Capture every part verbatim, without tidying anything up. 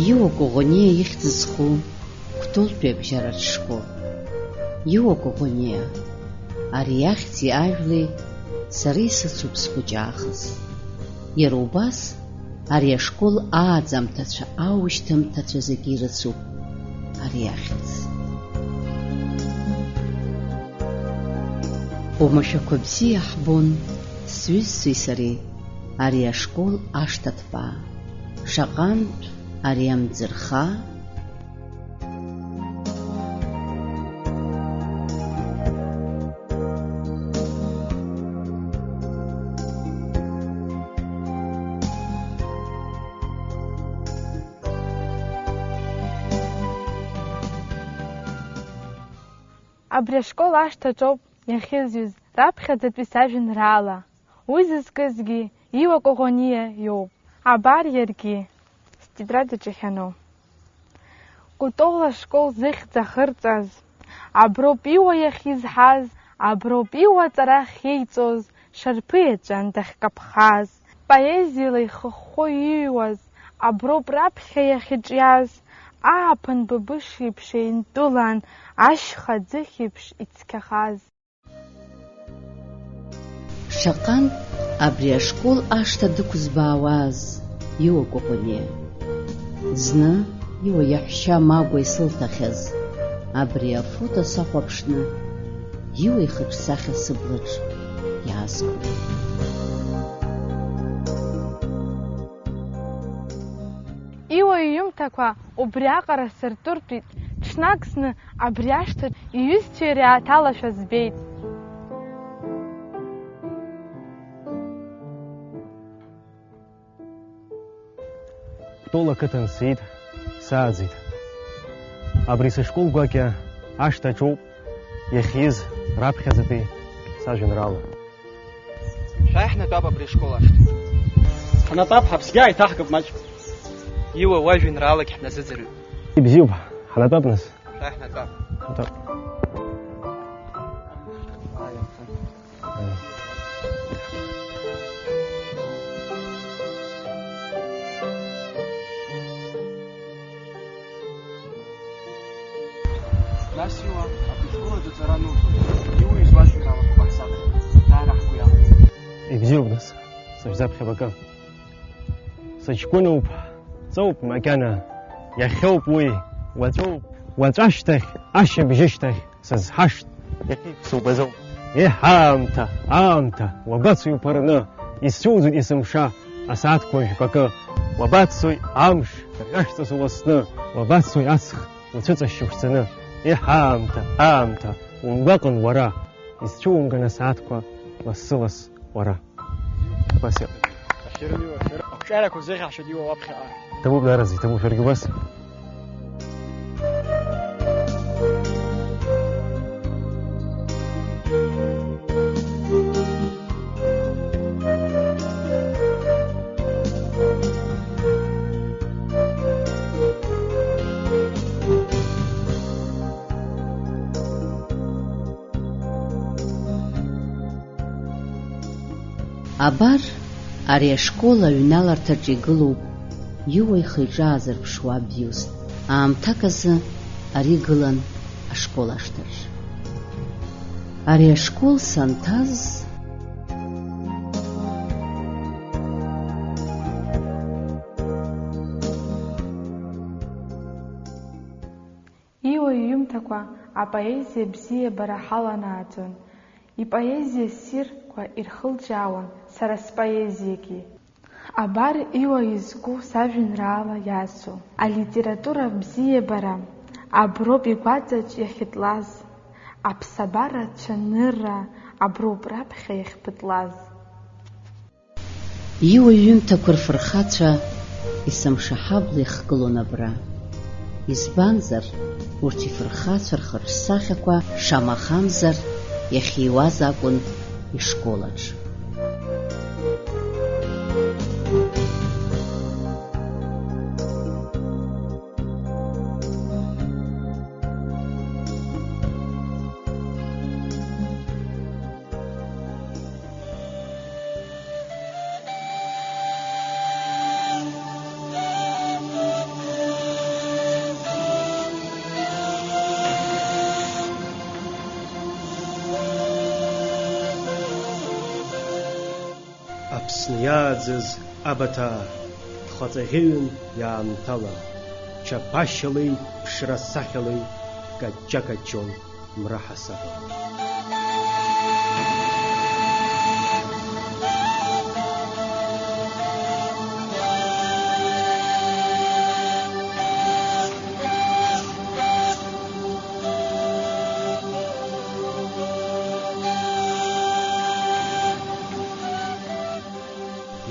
Иуа Коӷониа ихьӡ зху Кәтолтәи абжьаратә школ. Иуа Коӷониа, ари ахьӡи ажәлеи сара исыцуп схәыҷы аахыс. Иара убас ари ашкол ааӡамҭацәа, аушьҭымҭацәа зегьы ирыцуп ари ахьӡ. Оумашәақәа бзиа ҳбон сҩызцәеи сареи ари ашкол ашҭа ҭбаа. Шаҟантә ари амӡырха! Абри ашкол ашҭаҿоуп иахьызҩыз раԥхьаӡатәи сажәеинраала. Уи зызкызгьы Иуа Коӷониа иоуп. Абар иаргьы, стетрадь аҿы иахьану. Кәтол ашкол зыхьӡ ахырҵаз, аброуп Иуа иахьизҳаз, аброуп Иуа аҵара ахьеиҵоз, Шарԥы иаҵәан дахькаԥхаз. Поезиала ихыхәхәо иҩуаз, аброуп раԥхьа иахьыҿиаз, ааԥын быбышеиԥш еинтәылан, ашьха ӡыхь еиԥш ицқьахаз. Шаҟантә абри ашкол ашҭа дықәызбаауаз Иуа Коӷониа. Зны Иуа иаҳәшьа Магәа исылҭахьаз абри афото сахәаԥшны, Иуа ихаҿсахьа сыблаҿ иаазгон. Иуа иҩымҭақәа убриаҟара сыртәыртәит, ҽнак зны абри ашҭаҿ иҩызцәеи иареи ааҭалашәа збеит. Кәтол ақыҭан сиит, сааӡеит. Абри сышкол гәакьа ашҭаҿоуп иахьиз раԥхьаӡатәи сажәеинраала. Шәааи ҳнатәап абри ашкол ашҭаҿы. Ҳнатәап, ҳаԥсгьы ааиҭаҳгап маҷк. Иуа уажәеинраалагь ҳназыӡырҩып. Ибзиоуп, ҳнатәап нас. Шәааи ҳнатәап. Ҳнатәап. Нас Иуа, абри ашкол аҿы аҵара ануҭоз, Иуа изуазеи ҳәа алахәыба ҳзаҭоит, даара ҳгәы иалоуп. Ибзиоуп нас, сышәзаԥхьап акы. Сыҷкәыноуп, ҵоуп макьана, иахьоуп уи, уаҵәоуп, уаҵәашьҭахь, ашьыбжьышьҭахь сызҳашт, иахьеиԥш субаӡом. Еҳ, аамҭа, аамҭа, уабацои уԥырны, исцәуӡит есымша асааҭқәа жәпакы, уабацои амш рҩашҵас уласны, уабацои аҵх уцәыҵашьшьы ушцаны, еҳ, аамҭа, аамҭа, умгәаҟын уара, исцәуумган асааҭқәа лассы-ласс уара. Спасибо. Ахьырҩуа, ахьыр-, ақәҿиарақәа узеиӷьаҳшьоит Иуа уаԥхьаҟа. Иҭабуп, даараӡа иҭабуп, шәаргьы убас. Абар, ари ашкол аҩналарҭаҿ игылоуп Иуа ихы-иҿы аазырԥшуа абиуст. Аамҭак азы ари гылан ашкол ашҭаҿ. Ари ашкол санҭаз, Иуа иҩымҭақәа апоезиа бзиабара ҳаланааӡон, ипоезиа ссирқәа ирхылҿиаауан сара споезиагьы. Абар Иуа изку сажәеинраала иасу. Алитература бзиабара аброуп игәаҵаҿ иахьытлаз, аԥсабара цәанырра аброуп раԥхьа иахьпытлаз. Иуа иҩымҭақәа рфырхацәа есымша ҳабла ихгылон абра. Избанзар, урҭ ифырхацәа рхаҿсахьақәа шамахамзар иахьиуаз акәын ишкол аҿы. Иааӡаз абаҭаа дхаҵаӷьеҩын иаамҭала, чаԥашьалеи ԥшра-сахьалеи дкаҷҷа-каҷҷон мраҳасабала.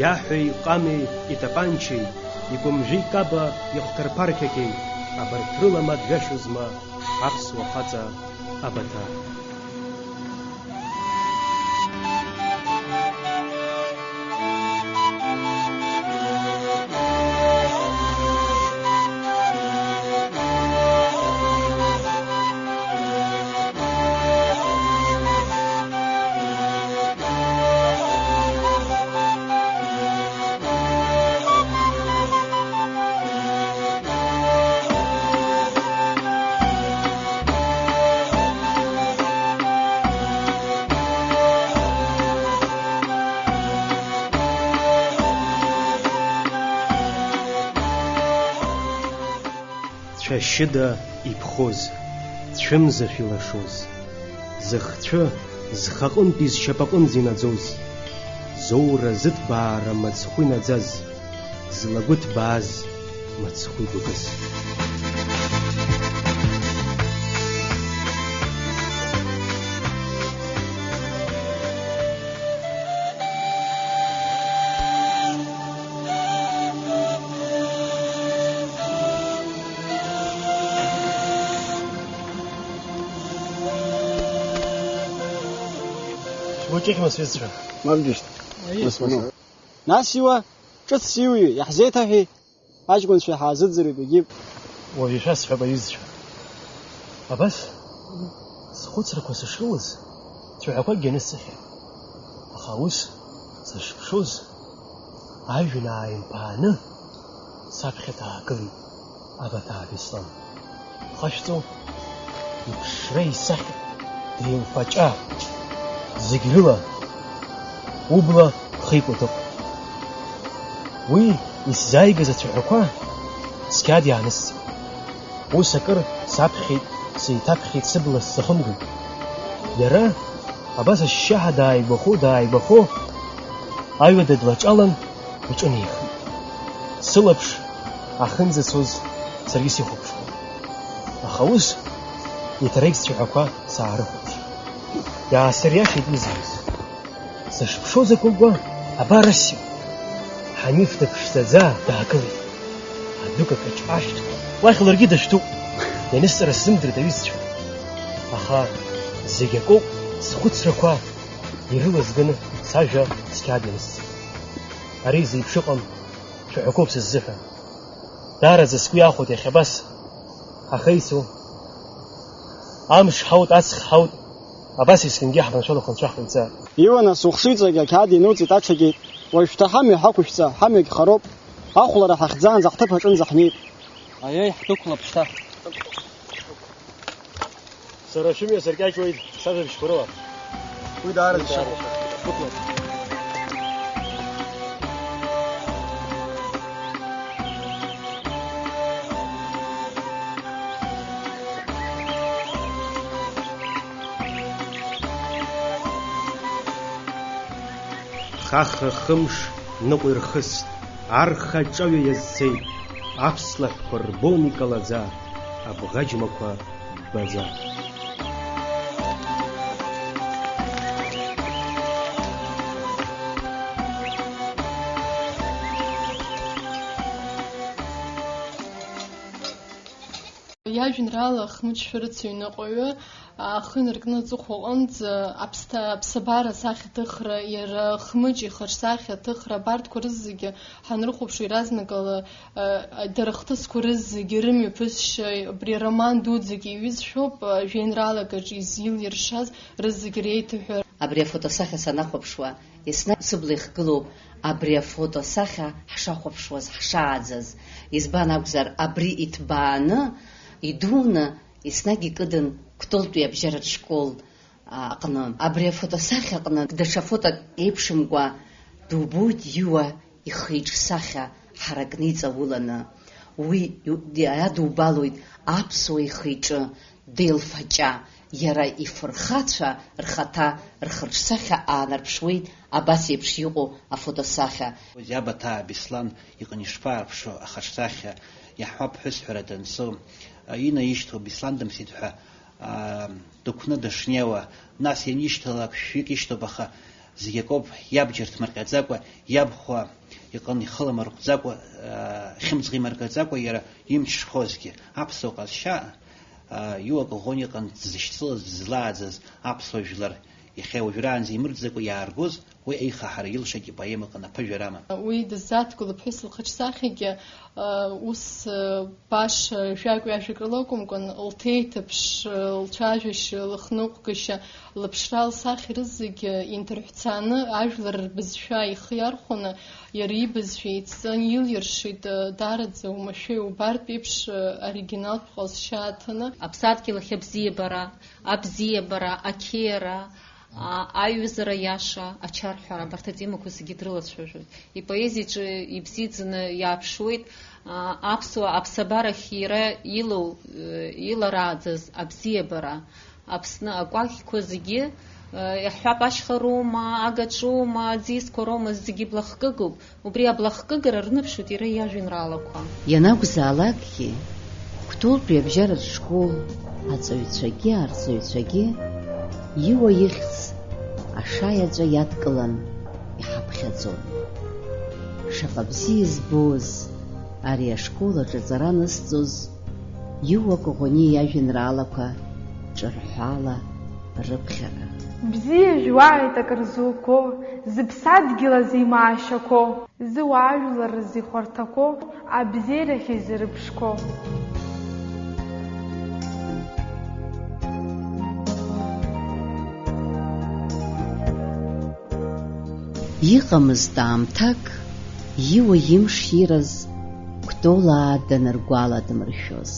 Иаҳәеи, ҟамеи, итапанчеи, икәымжәи каба, ихәҭарԥарқьақьеи, абарҭ рыла ма дҩашьозма аԥсуа хаҵа абаҭа. Цәашьыда иԥхоз, цәымзашәа илашоз, зыхцәы зхаҟынтәи зшьапаҟынӡа инаӡоз, зоура зыҭбаара мыцхәы инаӡаз, злагәы ҭбааз мыцхәы игәыкыз. Шәгәы ҿыхьма, сҩызцәа? Мап џьышьҭ. Аиеи. Нас уану? Нас иуа, ҿыц сиуҩы, иаҳзеиҭаҳәеи? Аҷкәынцәа ҳаазыӡырҩып, егьи. Уажә ишәасҳәап, аҩызцәа. Абас схәыцрақәа сышрылаз, цәаҳәақәакгьы анысҵахьеит. Аха ус сышԥшуз, ажәҩан ааимԥааны саԥхьа даагылеит Абаҭаа Беслан. Дхашәҵоу, иԥшра исахьа, деилфаҷа, зегь рыла убла хеикәа дыҟоуп. Уи исзааигаз ацәаҳәақәа сқьаад иаанысҵеит. Ус акыр саԥхьеит, сеиҭаԥхьеит, сыбла сзахымгеит. Иара абас ашьшьаҳәа дааигәахо, дааигәахо, аҩада длаҿалан, иҿынеихеит. Сылаԥш ахьынӡацоз саргьы сихәаԥшуан. Аха ус, еиҭарагь сцәаҳәақәа саарыхәаԥшит. Иаасыриашеит изуз. Сышԥшоу закәыкәуа, абар ассир! Ҳаниф дыԥшӡаӡа даагылеит. Адәык акаҷ ашәҭ, уахь ларгьы дышәҭуп. Ианысҵара сзымдырит аҩызцәа. Аха зегь акоуп, схәыцрақәа ирылызганы сажәа сқьаад ианысҵеит. Ари зеиԥш ыҟам, цәаҳәақәоуп сыззыҳәа. Даараӡа сгәы иахәоит иахьа абас ҳахеицу. Амш ҳаут, аҵх ҳаут, абас есқьынгьы ҳманшәалахо анцәа ҳҟаиҵа. Иуа нас ухшыҩҵакгьы ақьаад инуҵит аҽагьы, уажәшьҭа ҳамҩа ҳақәышәҵа, ҳамҩагь хароуп, ахәлара ҳахьӡаанӡа ҳҭыԥ аҿынӡа ҳнеип. Аиеи, ҳдәықәлап шьҭа. Сара шәымҩа сыркьаҿуеит, сажәабжьқәа рыла. Уи даара даара ишакәу. Ишакәу. Хаха хымш ныҟәирхыст, арха аҿаҩа иазцеит, аԥслаҳәқәа рбон икалаӡа, абӷаџьмақәа ббаӡа. Иажәеинраала Хмыҷ шәарыцаҩ ныҟәаҩы ахы инаркны аҵыхәа аҟынӡа аԥсҭа-, аԥсабара асахьаҭыхра, иара Хмыҷ ихаҿсахьа аҭыхра абарҭқәа рызегьы ҳанрыхәаԥшуа, иаразнакала, э, дара ахҭысқәа рызегьы рымҩаԥысшьа, убри ароман дуӡӡагьы иҩызцәоуп, э, жәеинраалак аҿы изилиршаз рызегьы реиҭаҳәа. Абри афотосахьа санахәаԥшуа, еснагь сыбла ихгылоуп абри афотосахьа ҳшахәаԥшуаз, ҳшааӡаз. Избан акәзар, абри иҭбааны, идуны, еснагь икыдын Кәтолтәи абжьаратә школ аҟны. Абри афотосахьа аҟны даҽа фоток еиԥшымкәа Дубоит Иуа ихы-иҿы сахьа ҳаракны иҵауланы. Уи иадубалоит аԥсуа ихы-иҿы деилфаҷа, иара ифырхацәа рхаҭа рхаҿсахьа аанарԥшуеит абас еиԥш иҟоу афотосахьа. Иабаҭаа Беслан иҟны ишԥаарԥшу ахаҿсахьа, иаҳҳәап, ԥҳәысҳәара данцо, инаишьҭуа Беслан дымсит ҳәа, аа, дықәны дышнеиуа, нас ианишьҭалак шәҩык ишьҭоуп, аха зегь акоуп, иабџьар ҭмырҟьаӡакәа, иабхәа иҟын ихыламырҟәӡакәа, аа, хьымӡӷ имыргаӡакәа иара имҽшхозгьы. Аԥсуа ҟазшьа, аа, Иуа Коӷониа иҟан дзышьцылаз, дызлааӡаз аԥсуа жәлар, иахьа уажәраанӡа имырӡакәа иааргоз, уи аихаҳара илшеит ипоемаҟны аԥыжәара аман. Уи дыззаҭгылоу ԥҳәыс лхаҿсахьагьы, ус, баша жәак-ҩажәак рыла акәымкәан, лҭеиҭыԥш, лцәажәашьа, лыхныҟәгашьа, лыԥшра, лсахьа рызегьы инҭырҳәцааны ажәлар рбызшәа ихы иархәаны, иара ибызшәа еицҵан илиршеит, даараӡа уамашәа иубартә еиԥш, оригиналтә ҟазшьа аҭаны. Аԥсадгьыл ахь абзиабара, абзиабара, ақьиара, а, аиҩызара иаша, ачарҳәара, абарҭ атемақәа зегьы дрылацәажәоит. Ипоезиаҿы ибзиаӡаны иааԥшуеит, а, аԥсуа аԥсабарахь иара илоу, э, иларааӡаз абзиабара, Аԥсны акәакьқәа зегьы, э, иаҳҳәап, ашьха роума, агаҿоума, аӡиасқәа роума, зегьы блахкыгоуп. Убри аблахкыгара рныԥшуеит иара иажәеинраалақәа. Ианакәзаалакгьы, Кәтолтәи абжьаратә школ аҵаҩцәагьы арҵаҩцәагьы Иуа ихьӡ ашаеҵәа иадкылан иҳаԥхьаӡон. Шаҟа бзиа избоз ари ашкол аҿы аҵара анысҵоз Иуа Коӷониа иажәеинраалақәа ҿырҳәала рыԥхьара. Бзиа жәуааит акыр зуқәоу, зыԥсадгьыл азы имаашьақәоу, зыуаажәлар рзы ихәарҭақәоу, абзиарахь изы рыԥшқәоу. Иҟамызт аамҭак, Иуа имш ираз Кәтолаа даныргәаладмыршәоз.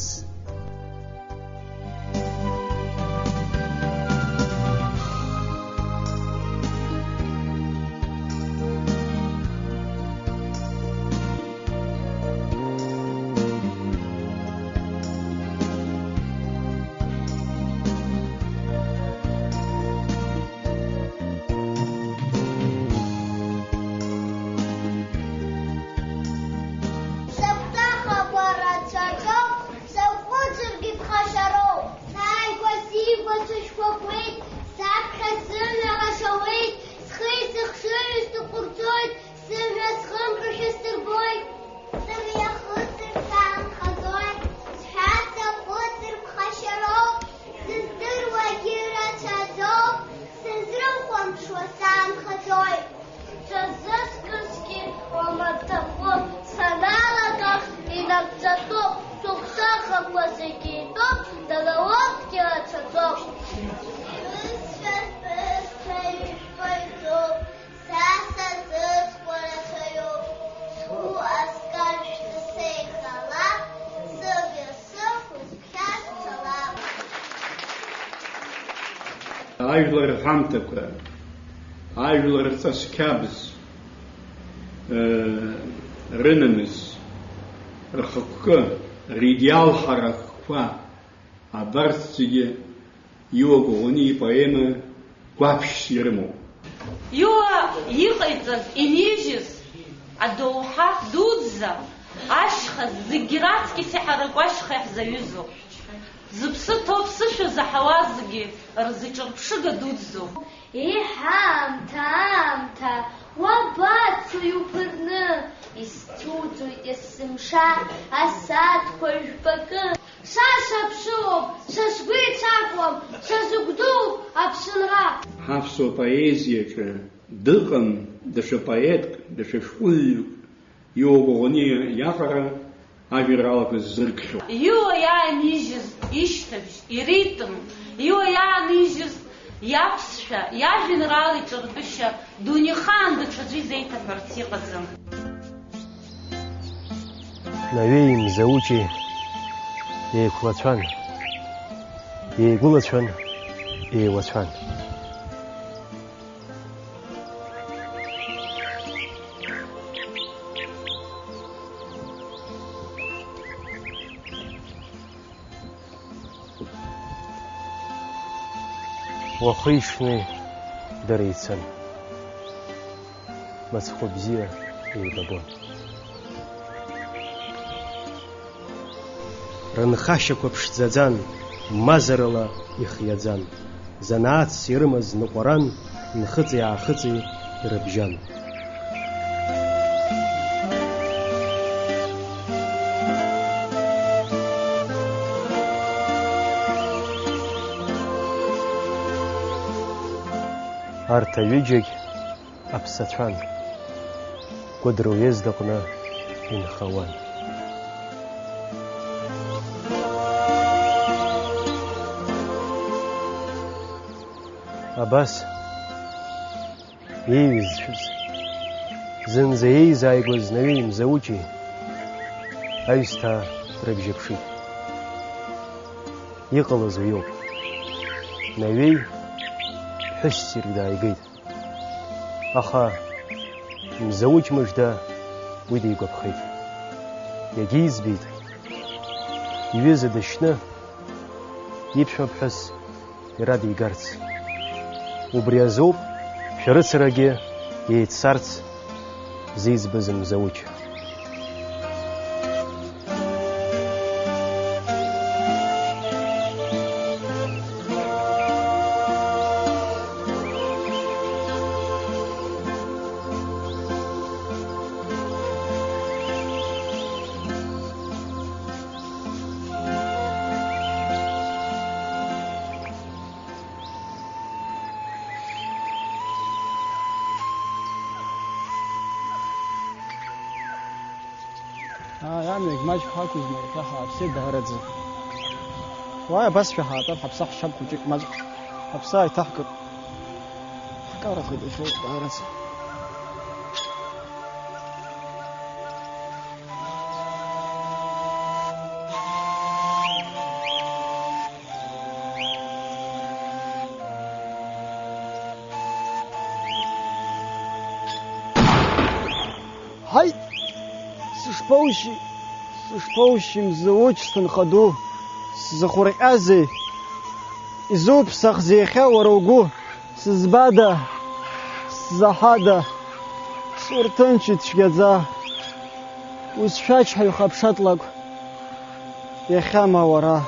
Сыгәҭахақәа рацәаӡоуп, саҟәыҵыргьы ԥхашьароуп. Сааигәа сиқәа цәышәқәа куеит, саԥхьа сымҩа ҟашауеит, схи сыхшыҩи сҭахәырцоит, сымҩа схымԥошәа сдырбоит. Сымҩа хысыр саанхаӡоит, сҳәа саҟәыҵыр ԥхашьароуп, сыздыруагьы рацәаӡоуп, сызрыхәамԥшуа саанхаӡоит. Сазыскызгьы уамаҭәахәы саналагах инагӡатәуп, сыгәҭахақәа зегьы итәуп, дара урҭгьы рацәаӡоуп. Сҩызцәа, сҩызцәа ижәпа итәуп, са сазыскуа рацәаҩуп. Сгәы аскаршәны сеихала, сымҩа сықәыз Ажәлар рҳәамҭақәа, ажәлар рҵас қьабз, э, рынамыс, рхықәкы, ридеал ҳаракқәа, абарҭ зегьы Иуа Коӷониа ипоема гәаԥшьс ирымоуп. Иуа иҟаиҵаз, инижьыз адоуҳа дуӡӡа, ашьха, зегьы раҵкьыс иҳараку ашьха иаҳзаҩызоуп. Зыԥсы ҭоу ԥсышәа заҳауазгьы рзы ҿырԥшыга дуӡӡоуп. Еҳ, аамҭа, аамҭа, уабацои уԥырны? Исцәуӡуеит есымша асааҭқәа жәпакы. Са саԥсыуоуп, са сгәы иҭакуам, са сыгәдууп аԥсынра. Ҳаԥсуа поезиаҿы дыҟам даҽа поетк, даҽа шәҟәыҩҩык Иуа Коӷониа иаҟара ажәеинраалақәа ззыркхьоу. Иуа иаанижьыз ишьҭыбжь, иритм, Иуа иаанижьыз иаԥсшәа, иажәеинраала иҿыртәышьа, дунеихаан даҽаӡәы изеиҭаҳәарц иҟаӡам. Наҩеи Мзаучи еиқәлацәан, еигәылацәан, еиуацәан. Уахи-ҽни дара еицын. Мыцхәы бзиа еибабон. Рынхашьақәа ԥшӡаӡан, мазарала ихиаӡан. Занааҭс ирымаз ныҟәаран, нхыҵи-аахыҵи ирыбжьан. Арҭ аҩыџьагь аԥсацәан, Кәыдры уезд аҟны инхауан. Абас иеиҩызцәаз, зынӡа еизааигәаз Наҩеи Мзаучи аҩсҭаа рыбжьаԥшит. Иҟалаз уиоуп. Наҩеи ԥҳәыс ссирк дааигеит. Аха Мзауч мыжда уи дигәаԥхеит. Иагьиӡбеит, иҩыза дышьны, иԥшәмаԥҳәыс иара дигарц. Убри азоуп шәарыцарагьы еиццарц зиӡбаз Мзауч. Ааи, амҩагь маҷк ҳақәызма, иахьа ҳааԥсеит даараӡа. Уааи, абас шәаҳаатәап, ҳаԥсы ҳшьап хәыҷык маҷк ҳаԥсы ааиҭаҳкып. Ҳкарахеит иахьа даараӡа. Ҳаит! Сышԥоушьи, сышԥоушьи, Мзауч сҭынха ду, сзахәырҟьазеи? Изуԥсахзеи иахьа уара угәы? Сызбада, сзаҳада, сурҭынчит цәгьаӡа, усшәачҳаҩ хаԥшатлакә, иахьа ма уара.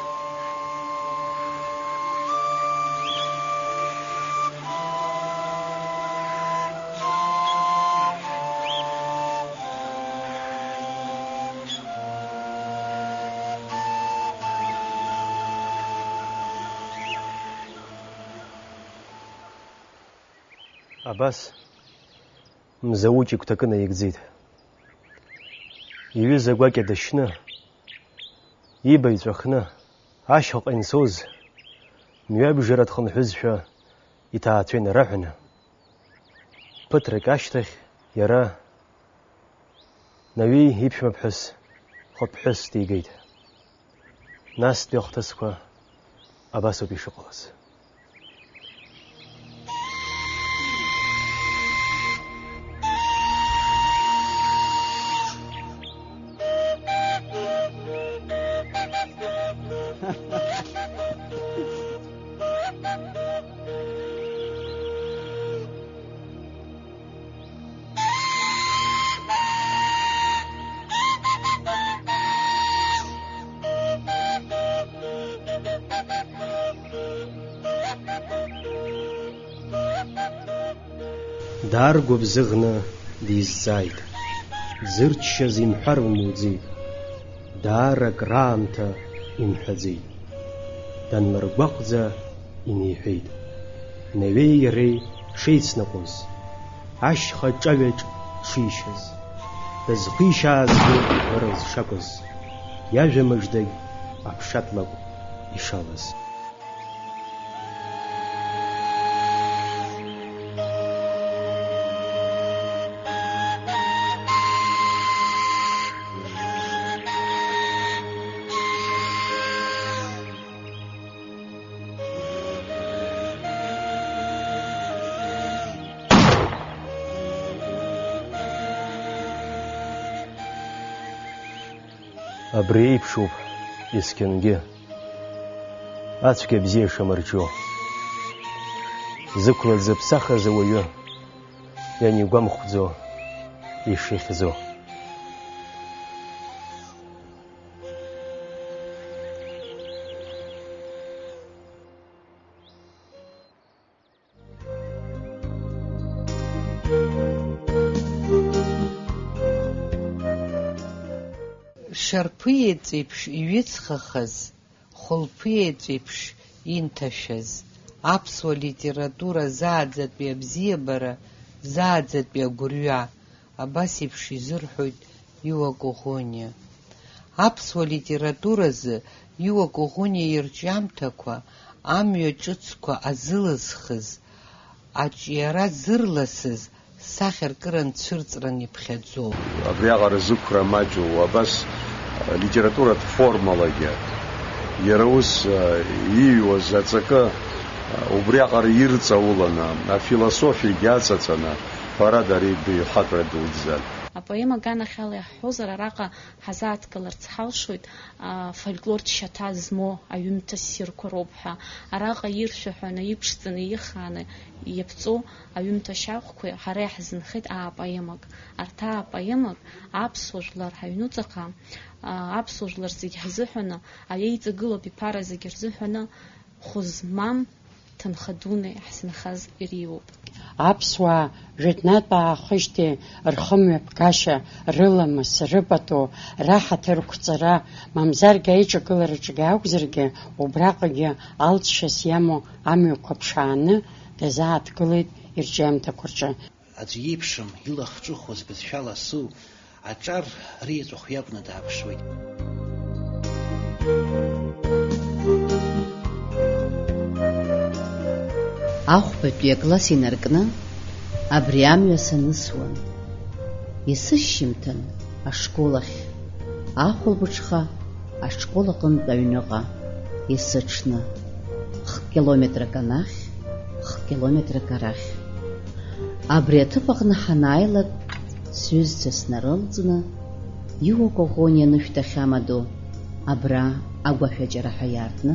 Абас Мзауч игәҭакы наигӡеит. Иҩыза гәакьа дышьны, иба иҵәахны, ашьхаҟа инцоз, мҩабжара дхынҳәызшәа иҭаацәа инараҳәаны, ԥыҭрак ашьҭахь иара Наҩеи иԥшәмаԥҳәыс хатә ԥҳәыс дигеит. Настәи ахҭысқәа абас ауп ишыҟалаз. Дааргәыбзыӷны дизҵааит. Дзырччаз имҳәар лмуӡеит. Даара акраамҭа имҳәаӡеит. Данлыргәаҟӡа иниҳәеит. Наҩеи иареи шеицныҟәоз, ашьха ҿаҩаҿ дшишаз, дызхишаазгьы дара зшакәыз, иажәа мыждагь аԥшатлакә ишалаз. Абри еиԥшуп есқьынгьы ацәгьа бзиа шамырҿио. Зықәла дзыԥсахыз ауаҩы ианигәамхәӡо ишихьӡо. Шарԥыеҵәеиԥш иҩыҵхахаз, хәылԥыеҵәеиԥш инҭашәаз, аԥсуа литература зааӡатәи абзиабара, зааӡатәи агәырҩа, абас еиԥш изырҳәоит Иуа Коӷониа. Аԥсуа литературазы Иуа Коӷониа ирҿиамҭақәа, амҩа ҿыцқәа азылызхыз, аҿиара зырласыз сахьаркыра нцәырҵран иԥхьаӡоуп. Абриаҟара зықәра маҷу, абас литературатә формалагьы, иара ус иҩуаз аҵакы убриаҟара ирҵауланы, афилософиагьы аҵаҵаны, ҳәарада, ари баҩхатәра дуӡӡан. Апоема аганахьала иаҳҳәозар, араҟа ҳазааҭгыларц ҳалшоит, а, фольклортә шьаҭа змоу аҩымҭа ссирқәа роуп ҳәа. Араҟа иршәаҳәаны, иԥшӡаны, ихааны иаԥҵоу аҩымҭа шьахәқәеи ҳара иаҳзынхеит аапоемак. Арҭ аапоемак аԥсуа жәлар ҳаҩнуҵаҟа, а, аԥсуа жәлар зегь ҳзыҳәаны, аиеиҵагылоуп иԥара зегь рзыҳәаны, хәы змам ҭынха дуны иаҳзынхаз иреиуоуп. Аԥсуаа жәытәнатә аахижьҭеи рхымҩаԥгашьа, рыламыс, рыпату, раҳаҭырқәҵара, мамзаргьы аиҿагылараҿгьы акәзаргьы, убраҟагьы алҵшьас иамоу амҩақәа ԥшааны дазааҭгылеит ирҿиамҭақәа рҿы. Аӡә иеиԥшым, илахҿыхуаз бызшәала асу, аҿар реиҵәахә иакәны дааԥшуеит. Ахәбатәи акласс инаркны абри амҩа санысуан. Есышьжьымҭан ашкол ахь, ахәылбыҽха ашкол аҟынтә аҩныҟа, есыҽны, хк-километрак анахь, хк-километрак арахь. Абри аҭыԥ аҟны ҳанааилак, сҩызцәа снарылҵны, Иуа Коӷониа анышә дахьамадоу абра агәаҳәаҷара ҳәа иаартны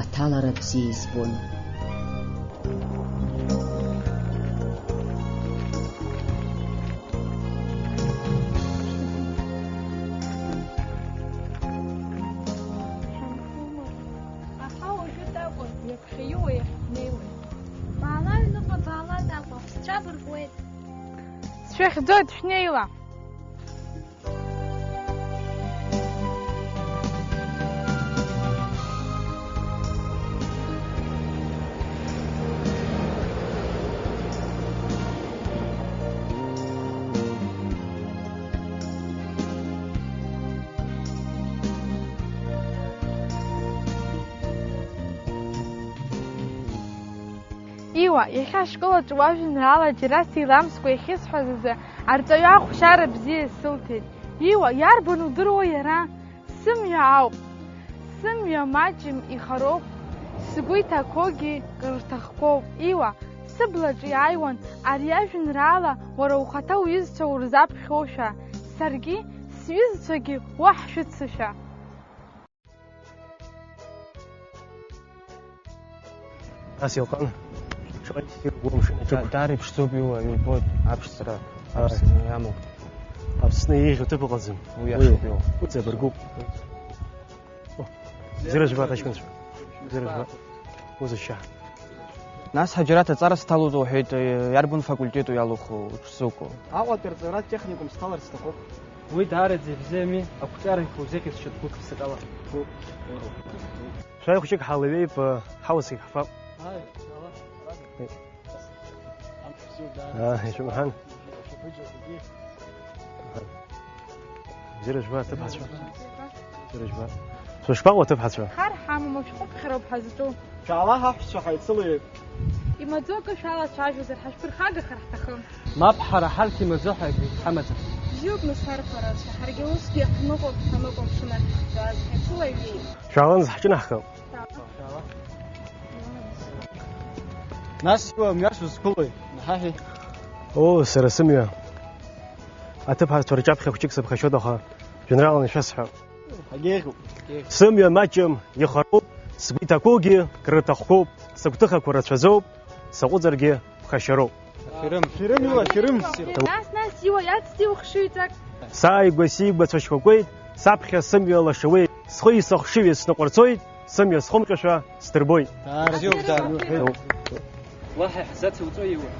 аҭалара бзиа избон. Аха уажәы Такәа, ҩаԥхьа Иуа иахь днеиуеит. Баала аҩныҟа, баала, Такәа, сцәа бырбуеит. Сшәыхьӡоит, шәнеила! Иуа, иахьа ашкол аҿы уажәеинраала џьара сеиламскәа иахьысҳәаз азы арҵаҩы ахәшьара бзиа сылҭеит. Иуа, иарбан удыруа иара? Сымҩа ауп. Сымҩа маҷым ихароуп, сгәы иҭақәоугьы крырҭахқәоуп. Иуа, сыблаҿы иааиуан ари ажәеинраала уара ухаҭа уҩызцәа урзаԥхьошәа, саргьы, сҩызцәагьы уа ҳшәыццышәа. Нас иҟан, шаҟа иссиру амшын аҿы. Да-, даара иԥшӡоуп Иуа, иубоит аԥшӡара. Ааи. Аԥсны иамоуп. Аԥсны еиӷьу ҭыԥ ыҟаӡам. Уи иашоуп, Иуа. Уи ҵабыргуп. О, бзиара жәбап, аҷкәынцәа. Бзиара жәбап. Узышьа. Нас Ҳаџьараҭ аҵара сҭалоит уҳәеит, иарбан факультету иалуху, ушзуку? Аҟәатәи арҵаҩратә техникум сҭаларц сҭахуп. Уи даараӡа ибзиами, ақәҿиарақәа узеиӷьасшьоит гәык ԥсыкала. Шәааи хәыҷык ҳалаҩеип, ҳауа зегь ҳфап. Ааи, шәаала. Аа, ишәымҳәан. Бзиара жәба, аҭыԥҳацәа. Бзиара жәба. Шәышԥаҟоу, аҭыԥҳацәа? Хар ҳамам, ашәҟәыԥхьароуп ҳазҿу. Шәаала, ҳаҳәшьцәа ҳаицылаҩеит. Имаӡоу акы шәалацәажәозар, ҳашәԥырхагахар ҳҭахым. Мап, ҳара ҳарҭ имаӡоу ҳәа акгьы ҳамаӡам. Бзиоуп, нас, арԥарацәа, ҳаргьы усгьы ҳныҟәап, ҳаныҟәап, шәанарҭахӡаз, ҳаицылаҩеит. Шәааланӡа ҳҿынаҳхап. Нас, Иуа, мҩас узқәылои? Наҳаҳәи. Оо, сара сымҩа. Аҭыԥҳацәа рҿаԥхьа хәҷык сыԥхашьоит, аха жәеинрааланы ишәасҳәап. Ҳагьеиӷьуп, ҳагьеиӷьуп. Сымҩа маҷым, ихароуп, сгәы иҭакугьы крырҭахқәоуп, сыгәҭыхақәа рацәаӡоуп, саҟәыҵыргьы ԥхашьароуп. Аферым. Аферым, иуа, аферым. Нас, нас, иуа, иацҵи ухшыҩҵак. Сааигәа сигәацәа шьхәақәеит, саԥхьа сымҩа лашауеит, схы-исыхшыҩ сныҟәарцоит, сымҩа схымҟьашәа сдырбоит. Даараӡа иубзароуп. Уаҳа иаҳзацуҵо иуа.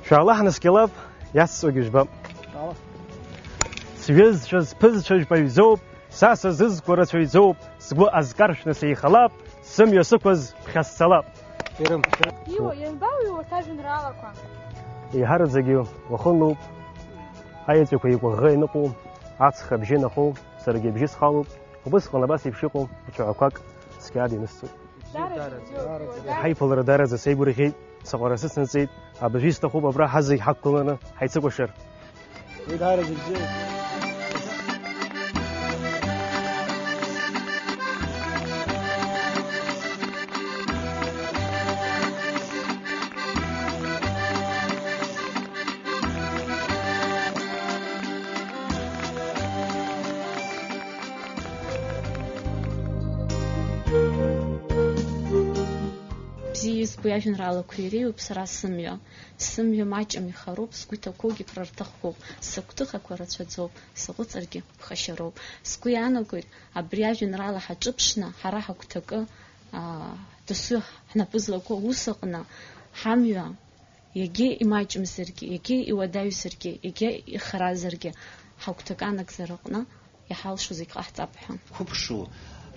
Шәаала ҳнаскьалап, иацҵуагьы жәбап. Сҩызцәа зԥызцәа жәпаҩӡоуп, са сазызқәа рацәаҩӡоуп, сгәы азкаршәны сеихалап, сымҩа сықәыз ԥхьа сцалап. Ферым. Иуа, ианбауеи урҭ ажәеинраалақәа? Еиҳараӡагьы уахынлоуп, аеҵәақәа еикәыӷӷа ианыҟоу, аҵх абжьы нахоу, саргьы абжьы схалоуп, убысҟан абас еиԥш иҟоу ацәаҳәақәак сқьаад ианысҵоит. Даараӡа ибзиоуп, иуа, даараӡа. Ҳаиԥылара даараӡа сеигәырӷьеит, саҟәара сыцнаҵеит, абыржәы исҭахуп абра ҳазегь ҳақәгыланы ҳаицыкәашар. Уи даараӡа ибзиоуп. Бзиа избо иажәеинраалақәа иреиуоуп сара сымҩа. Сымҩа маҷым ихароуп, сгәы иҭақәоугьы ԥрырҭахоуп, сыгәҭыхақәа рацәаӡоуп, саҟәыҵыргьы ԥхашьароуп. Сгәы иаанагоит, абри ажәеинраала ҳаҿыԥшны, ҳара ҳагәҭакы, аа, досу ҳнапы злаку аус аҟны ҳамҩа, егьа имаҷымзаргьы, егьа иуадаҩзаргьы, егьа ихаразаргьы, ҳагәҭакы анагӡара аҟны иҳалшо зегь ҟаҳҵап ҳәа. Қәыԥшу,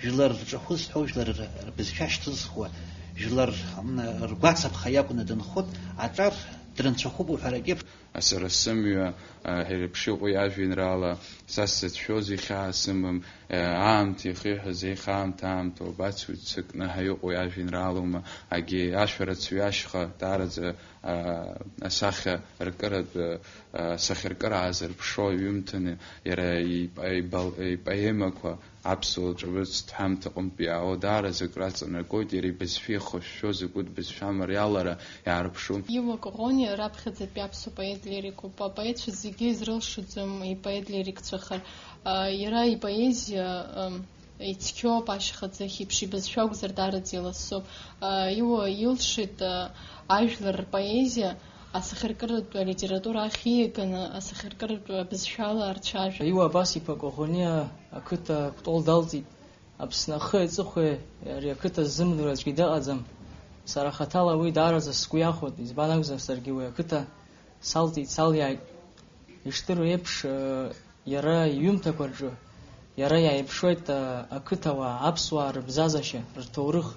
жәлар рҿахәы зҳәо, жәлар р-, рбызшәа шьҭызхуа, жәлар, м, ргәацаԥха иакәны дынхоит, аҿар дрынцәахәуп уҳәарак еиԥш. Сара сымҩа, а, еиԥш иҟоу иажәеинраала, са сзацәшәоз ихьаа сымам, а, аамҭа ихиҳәаз еихаамҭа аамҭоуп, ацуеит цыкны ҳәа иҟоу иажәеинраалоума, агьи ашәарыцаҩ ашьха даараӡа, а, асахьа ркыратә, а, асахьаркыра аазырԥшуа ҩымҭаны, иара ипо-, ибал-, ипоемақәа, аԥсуа ҿабыцтә ҳәамҭа аҟынтә иаауа даараӡа акы раҵанакуеит, иара ибызшәа ихәышәшәо закәытә бызшәа мариалара иаарԥшуп. Иуа Коӷониа раԥхьаӡатәи аԥсуа поет лирикуп. Апоетцәа зегьы изрылшаӡом ипоет лирикцәахар. А, иара ипоезиа, ам, ицқьоуп, ашьха ӡыхь еиԥш ибызшәа акәзар, даараӡа иласоуп. А, Иуа илшеит, а, ажәлар рпоезиа асахьаркыратә литература ахь ииаганы асахьаркыратә бызшәала арцәажәа. Иуа Абас-иԥа Коӷониа ақыҭа Кәтол далҵит. Аԥсны ахи аҵыхәеи ари ақыҭа ззымдыруа аӡәгьы дыҟаӡам. Сара хаҭала уи даараӡа сгәы иахәоит, избан акәзар, саргьы уи ақыҭа салҵит, салиааит. Ишдыру еиԥш, э, иара иҩымҭақәа рҿы, иара иааирԥшуеит, э, ақыҭауаа, аԥсуаа рыбзазашьа, рҭоурых.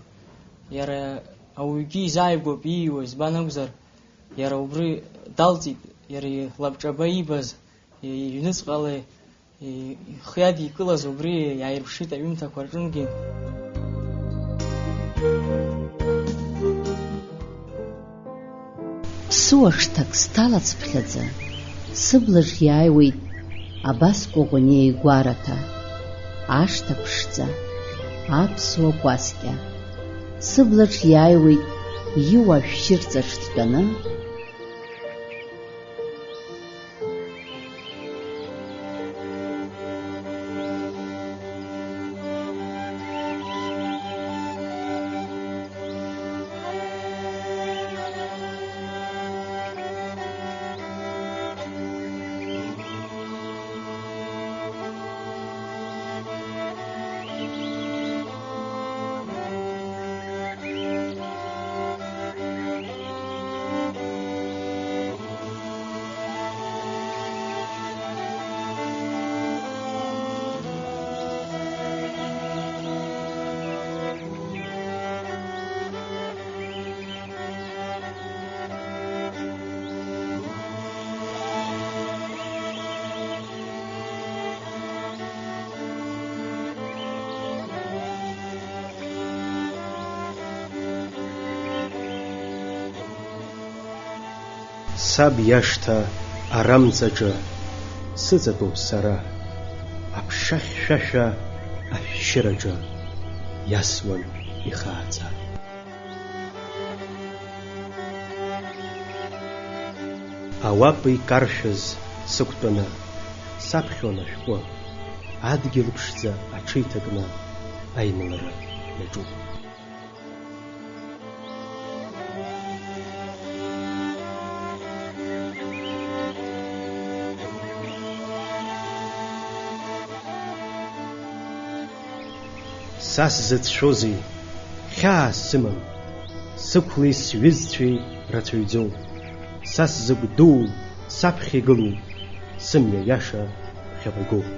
Иара ауаҩгьы изааигәоуп ииуа, избан акәзар, иара убри далҵит, иара илабҿаба иибаз, иҩныҵҟала ихы иадикылаз убри иааирԥшит аҩымҭақәа рҿынгьы. Ԥсуа шҭак сҭалацыԥхьаӡа, сыблаҿ иааиуеит Абас Коӷониа игәараҭа, ашҭа ԥшӡа, аԥсуа кәасқьа. Сыблаҿ иааиуеит Иуа шәшьырҵаҿ дтәаны, Саб иашҭа арамҵаҿы сыҵатәоуп сара, аԥша хьшәашәа ашәшьыраҿы иасуан ихааӡа. Ауапа икаршәыз сықәтәаны, саԥхьон ашәҟәы, адгьыл ԥшӡа аҽеиҭакны аималара иаҿуп. Са сзыцәшәозеи? Хьаа сымам. Сықәлеи сҩызцәеи рацәаҩӡоуп. Са сзыгәдуу, саԥхьа игылоуп, сымҩа иаша ԥхьаҟа игоуп.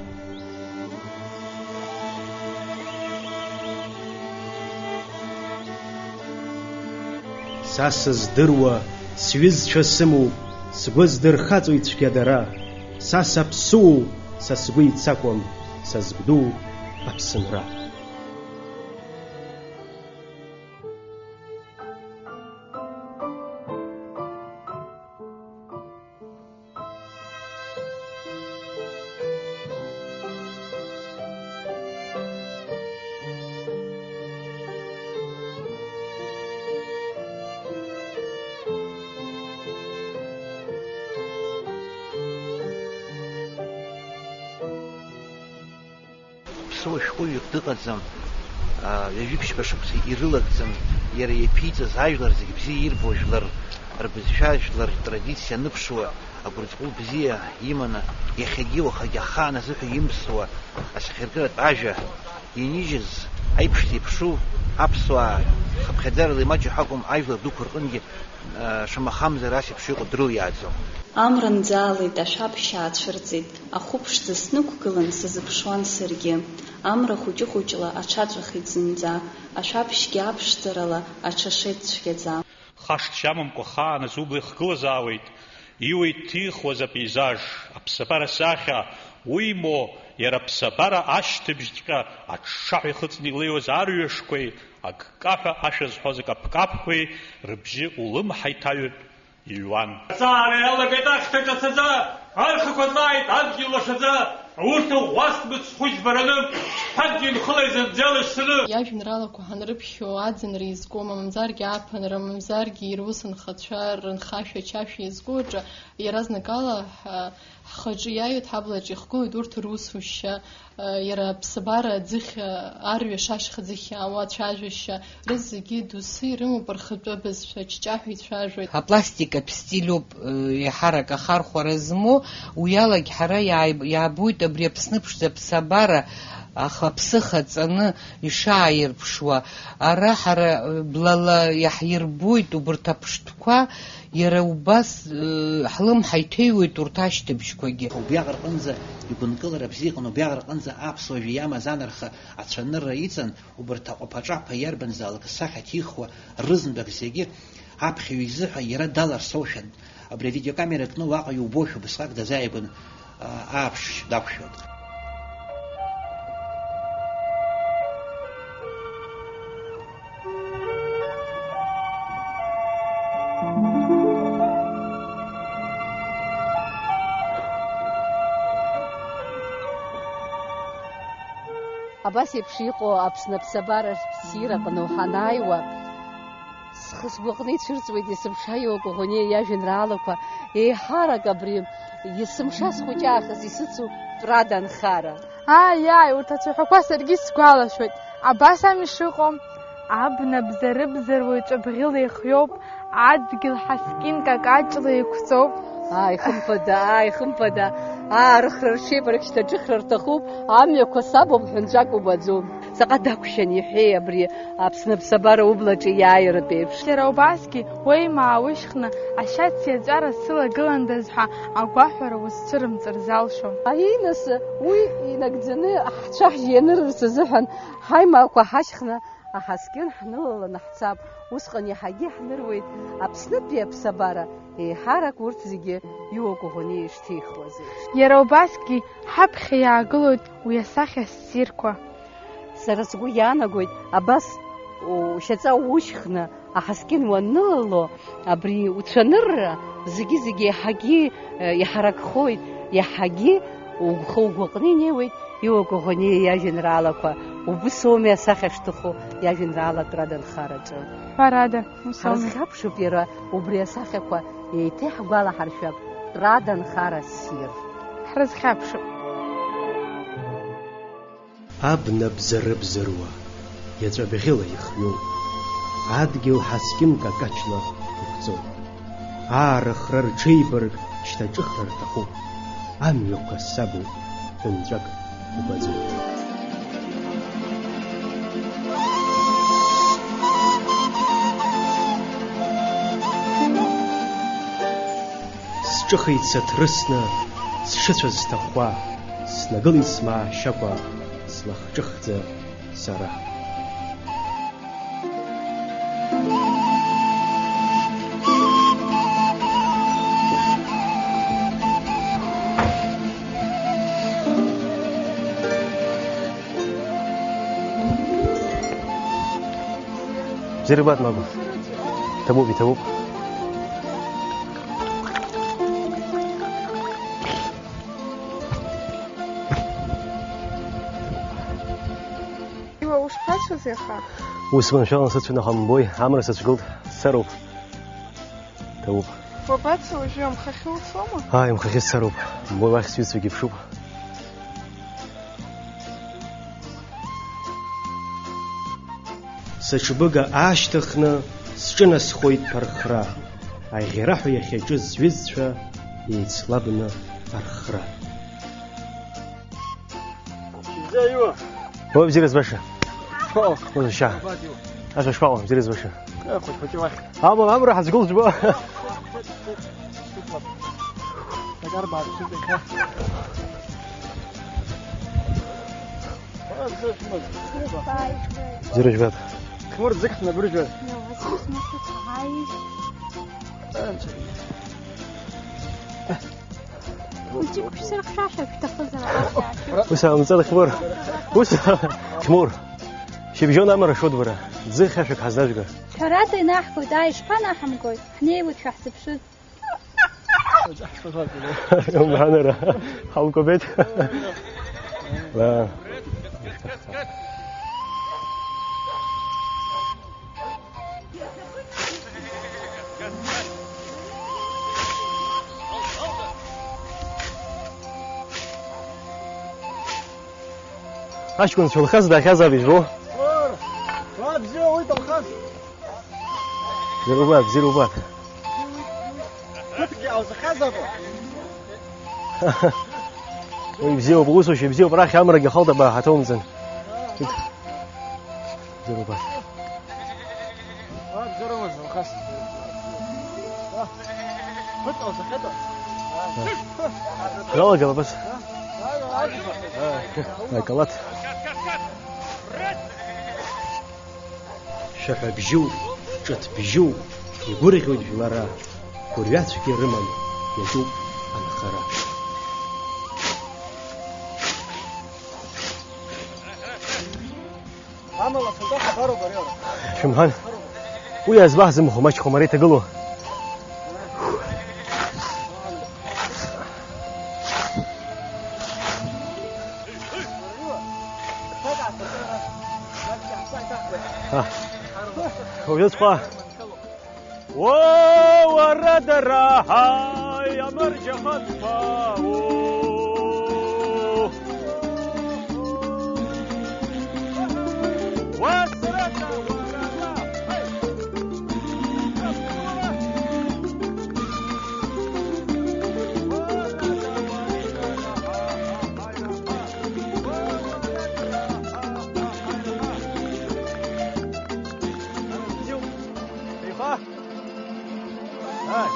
Са сыздыруа, сҩызцәа сымоуп, сгәы здырхаҵоит цәгьа дара. Са саԥсуоу, са сгәы ицакуам, са сгәдуу Аԥсынра. Ԥсуа шәҟәыҩҩык дыҟаӡам, аа, ҩажәи ԥшьба шықәса ирылагӡам, иара иаԥиҵаз ажәлар зегь бзиа ирбо жәлар рбызшәа, жәлар ртрадициа аныԥшуа, агәырҵҟәыл бзиа иманы, иахьагьы уахагьы ахаан азыҳәа имԥсуа асахьаркыратә ажәа инижьыз аиԥш зеиԥшу аԥсуаа хыԥхьаӡарала имаҷу ҳакәым, ажәлар дуқәа рҟынгьы, шамахамзар, ас еиԥш иҟоу дрылиааӡом. Амра нӡаалеит, ашәаԥшь аацәырҵит, ахәы ԥшӡа снықәгылан, сазыԥшуан саргьы. Амра хәыҷы-хәыҷла аҽаҵәахит зынӡа, ашәаԥшьгьы аԥшӡарала аҽашеит цәгьаӡа. Хашҭшьа амамкәа ахааназ убла ихгылазаауеит, иуеит иҭихуаз апеизаж, аԥсабара сахьа, уимоу, иара аԥсабара ашьҭыбжьҵәҟьа аҽҽаҳәа ихыҵны илеиуаз арҩашқәеи, аккаҳәа ашәа зҳәоз акаԥкаԥқәеи рыбжьы улымҳа иҭаҩыртә иҩуан. Аҵаара иалагеит ахьҭа ҿацаӡа, архақәа ҵааит адгьыл лашаӡа, урҭ ӷәӷәа сҭбыц схәыҷ бараны, ҳадгьыл хыла изынӡа лашьцаны. Иажәеинраалақәа ҳанрыԥхьо, аӡынра изку, мамзаргьы ааԥынра, мамзаргьы ирус нхацәа рынхашәа чашәа иазку рҿы, иаразнакала ҳа-, ҳхаҿы иааҩуеит, ҳаблаҿ ихгылоит урҭ русушьа, иара аԥсабара аӡыхь, арҩаш ашьха ӡыхь иаауа ацәажәашьа, рызегьы доусы ирымоуп рхатәы абызшәа, ҷҷаҳәа ицәажәоит. Апластикатә стиль ауп, еиҳарак ахархәара змоу, уи алагь ҳара иааиб-, иаабоит абри Аԥсны ԥшӡа аԥсабара, аха аԥсыха ҵаны ишааирԥшуа, ара ҳара, блала иаҳирбоит убарҭ аԥштәқәа, иара убас, ыы, ҳлымҳа иҭыҩуеит урҭ ашьҭыбжьқәагьы. Убриаҟара рҟынӡа игәынкылара бзиа ыҟан, убриаҟара рҟынӡа аԥсуа жәа иамаз анарха ацәанырра иҵан, убарҭ аҟәаԥа-ҿаԥа иарбанзаалак сахьа ҭихуа рызнапык зегьы аԥхьаҩ изыҳәа иара даларсоушәан. Абри авидеокамера кны уаҟа иубошәа убысҟак дазааигәан, аа, ааԥшшь дақәшәоит. Абас еиԥш иҟоу Аԥсны аԥсабара ссир аҟны уҳанааиуа, схы сгәаҟны ицәырҵуеит есымша Иоко Ӷәаниа иажәеинраалақәа, еиҳарак абри есымша схәыҷаахыс исыцу Тәрада анхара. Ааи, ааи, урҭ ацәаҳәақәа саргьы исгәалашәоит. Абас ами ишыҟоу, абна бзарыбзаруа иҿабӷьыла ихиоуп, адгьыл ҳаскьын какаҷла еиқәҵоуп. Ааи, хымԥада, ааи, хымԥада, аарыхра рҽеибаркшьҭ аҿыхра рҭахуп, амҩақәа сабуп, ҳәынҵәак убаӡом. Заҟа дақәшәан иҳәеи абри Аԥсны аԥсабара ублаҿы иааиратә еиԥш. Иара убасгьы, уеимаа ушьхны, ашьац иаҵәара сылагыландаз ҳәа агәаҳәара узцәырымҵыр залшом. Аиеи нас, уи инагӡаны ҳцәаҳжь ианырырц азыҳәан, ҳаимаақәа ҳашьхны, аҳаскьын ҳнылаланы ҳцап, усҟан иаҳагьы иаҳныруеит Аԥснытәи аԥсабара, еиҳарак урҭ зегьы Иоко Ӷәаниа ишҭихуаз еиԥш. Иара убасгьы ҳаԥхьа иаагылоит уи асахьа ссирқәа. Сара сгәы иаанагоит, абас ушьаҵа ушьхны аҳаскьын уаннылало, абри уцәанырра зегьы-зегьы еиҳагьы, э, иҳаракхоит, иаҳагьы угәхы угәаҟны инеиуеит Иоко Ӷәаниа иажәеинраалақәа, убыс ауми асахьа шҭыху иажәеинраала Тәрада анхараҿы. Ҳәарада, ус ауми. Ҳрызхьаԥшып иара убри асахьақәа, еиҭа иаҳгәалаҳаршәап Тәрада анхара ссир. Ҳрызхьаԥшып. Абна бзарыбзаруа, иаҵәа бӷьыла ихҩоуп, адгьыл ҳаскьын какаҷла иқәҵоуп. Аарыхра рҽеибарк шьҭаҿыхра рҭахуп, амҩақәа сабуп, ҳәынҵәак убаӡом. Ҿыхеит сыҭрысны сшыцәаз сҭахәа, снагылеит смаашьакәа, слахҿыхӡа сара. Бзиара баҭ, мама. Иҭабуп, иҭабуп. Иуа, ушԥацәаз иаха? Ус маншәалан сыцәан, аха мбои, амра сацәгылт, сцароуп. Ҭабуп. Уабацо уажәы, амхахьы уцома? Ааи, амхахьы сцароуп. Мбои, уахь сҩызцәагьы ԥшуп. Сыҽбыга аашьҭыхны сҿынасхоит ԥырхра, аӷьараҳәа иахьаҿыз сҩызцәа еицлабны архра. Бзиа иуа. Уи бзиара збаша. Шԥаҟоу? Уи шьа. Бзиа иуа. Аша шԥаҟоу, бзиара збаша. Э, хәыҷ-хәыҷы уахь. Амала амра ҳазгәылҵ џьбо. Акар бааԥсуп иахьа. Зыржәбап. Хмур ӡыхь набыржәы. Ус аамҵан, Хмур. Ус, Хмур. Шьыбжьон амра шуд бара. Ӡыхь ашәак ҳазнажәга. Ҳәарада инаҳгоит, ааи, ишԥанаҳамгои? Ҳнеиуеит, шәаҳзыԥшыз. Умҳәанара, ҳалкобеит. Ла. Аҷкәынцәа, Алхас дахьазаап, ижәбо? Уа, уа, бзиа уит, Алхас. Бзиа убап, бзиа убап. Ԥыҭк иаузахазаап. Уи бзиоуп, усушьа бзиоуп, арахь амрагьы халт, абаа ҳаҭоумҵан. Бзиа убап. Ҳалагалап ас. Акалаҭ. Шәаҳәа бжьоуп, ҿыҭ бжьоуп, игәырӷьоит жәлара, гәырҩацәгьа рымам, иаҿуп анхара. Амала, сынтәа хабароуп ари ара. Шәымҳәан. Уи азбаҳзымхо, маҷхо, мара иҭагылоу. А. Уажәы схәа. Оо, уара дара, ҳаи, амырџьаҟатәқәа, оо. Уа, срыда, уара, ҳаи. Еиха. Ааи.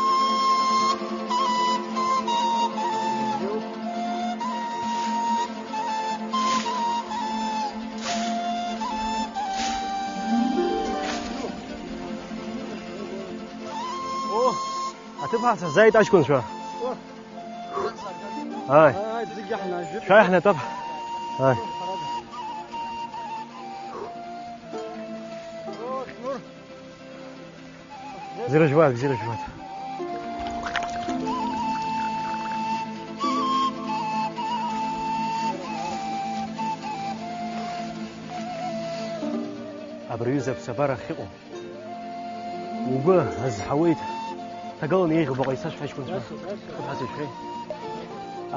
О, аҭыԥ ҳацәазааит, аҷкәынцәа. Ааи. Ааи, зегьы ҳнажәып. Шәааи ҳнатәап. Ааи. О, Хьмур. Бзиара жәбап, бзиара жәбап. Абри аҩыза аԥсабара ахьыҟоу. Угәы азҳауеит. Ҭагыланы еиӷьуп, баҟа исашәҳәа, аҷкәынцәа. Ҭыԥ ҳацәышәхьеит.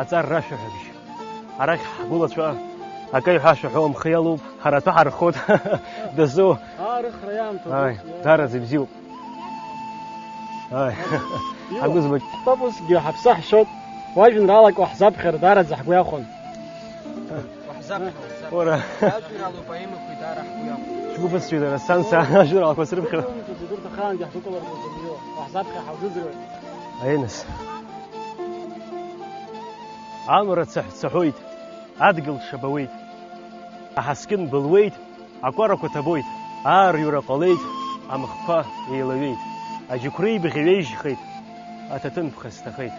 Аҵар рашәаҳәабжь. Арахь ҳгәылацәа акы иҳәашәа ҳәа амхы иалоуп, ҳара атәы ҳархоит. Дасу. Аарыхра иаамҭоуп. Ааи, даараӡа ибзиоуп. Ааи. Иуа. Ҳагәызбоит. Ҳтәоуп усгьы, ҳаԥсы ҳшьоит. Уажәеинраалак уаҳзаԥхьар, даараӡа ҳгәы иахәон. Уаҳзаԥхьа, уаҳзаԥхьа. Уара. Ажәеинраала упоемақәа даара ҳгәы иахәон. Шәгәы бысҭоит, ара сан са ажәеинраалақәа срыԥхьо. Урҭ зегьы урҭ ахаангьы ҳгәыкылартә рзымио. Уаҳзаԥхьа ҳаугәыӡырҩуеит. Аиныс. Амра цаҳәцаҳәоит, адгьыл ҽабауеит. Аҳаскьын былуеит, акәарақәа ҭабоит. Аарҩра ҟалеит, амхқәа еилаҩеит. Аџьықәреи бӷьы ҩеижьхеит, аҭаҭын ԥхасҭахеит.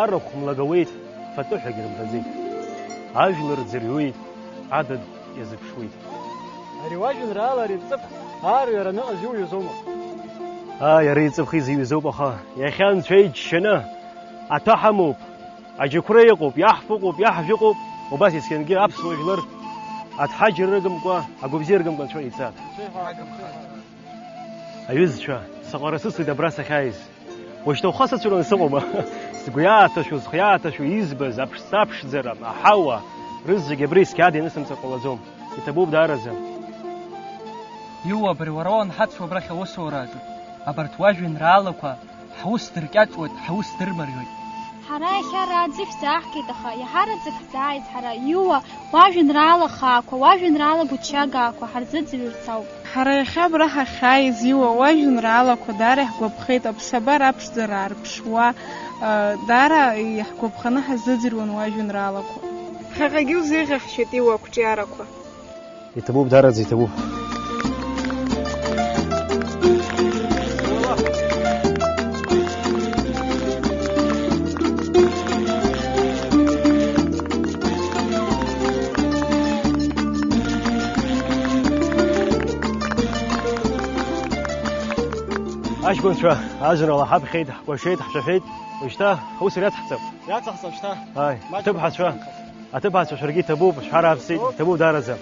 Арахә млагауеит, фатәы ҳәагьы рымҳәаӡеит. Ажәлар ӡырҩуеит, адыд иазыԥшуеит. Ари уажәеинраала ари ҵыԥх аарҩараны азы иуҩызоума? Ааи, ари ҵыԥх изы иҩызоуп, аха иахьа Анцәа иџьшьаны аҭәа ҳамоуп, аџьықәреи ыҟоуп, иаҳфо ыҟоуп, иаҳжә ыҟоуп, убас есқьынгьы аԥсуа жәлар аҭҳаџьыррыгамкәа, агәабзиарыгамкәа Анцәа иҵаап. Аҩызцәа, саҟара сыцлеит абра сахьааиз. Уажәшьҭа ухы сацәырон сыҟоума? Сгәы иааҭашәо, схы иааҭашәо избаз аԥшӡа-аԥшӡара, аҳауа, рызегь абри сқьаад ианысымҵар ҟалаӡом. Иҭабуп даараӡа. Иуа, абри уара уанҳацу абрахь аусура аҿы, абарҭ уажәеинраалақәа ҳус дыркьаҿуеит, ҳус дырмариоит. Ҳара иахьа ара аӡыхь зааҳгеит, аха иаҳараӡак ҳзааиз ҳара, Иуа, уажәеинраала хаақәа, уажәеинраала гәыҭшьаагақәа ҳарзыӡырҩырц ауп. Ҳара иахьа абра ҳахьааиз Иуа уажәеинраалақәа даара иаҳгәаԥхеит, аԥсабара аԥшӡара аарԥшуа, даара иаҳгәаԥханы ҳазыӡырҩуан уажәеинраалақәа. Ԥхьаҟагьы узеиӷьаҳшьеит Иуа ақәҿиарақәа. Иҭабуп, даараӡа иҭабуп. Аҷкәынцәа, ажәеинраала ҳаԥхьеит, ҳкәашеит, ҳшәаҳәеит, уажәшьҭа ҳусура иацҳҵап. Иацаҳҵап шьҭа. Ааи, маҷк аҭыԥҳацәа, аҭыԥҳацәа шәаргьы иҭабуп, шәҳәар ааԥсеит, иҭабуп даараӡа.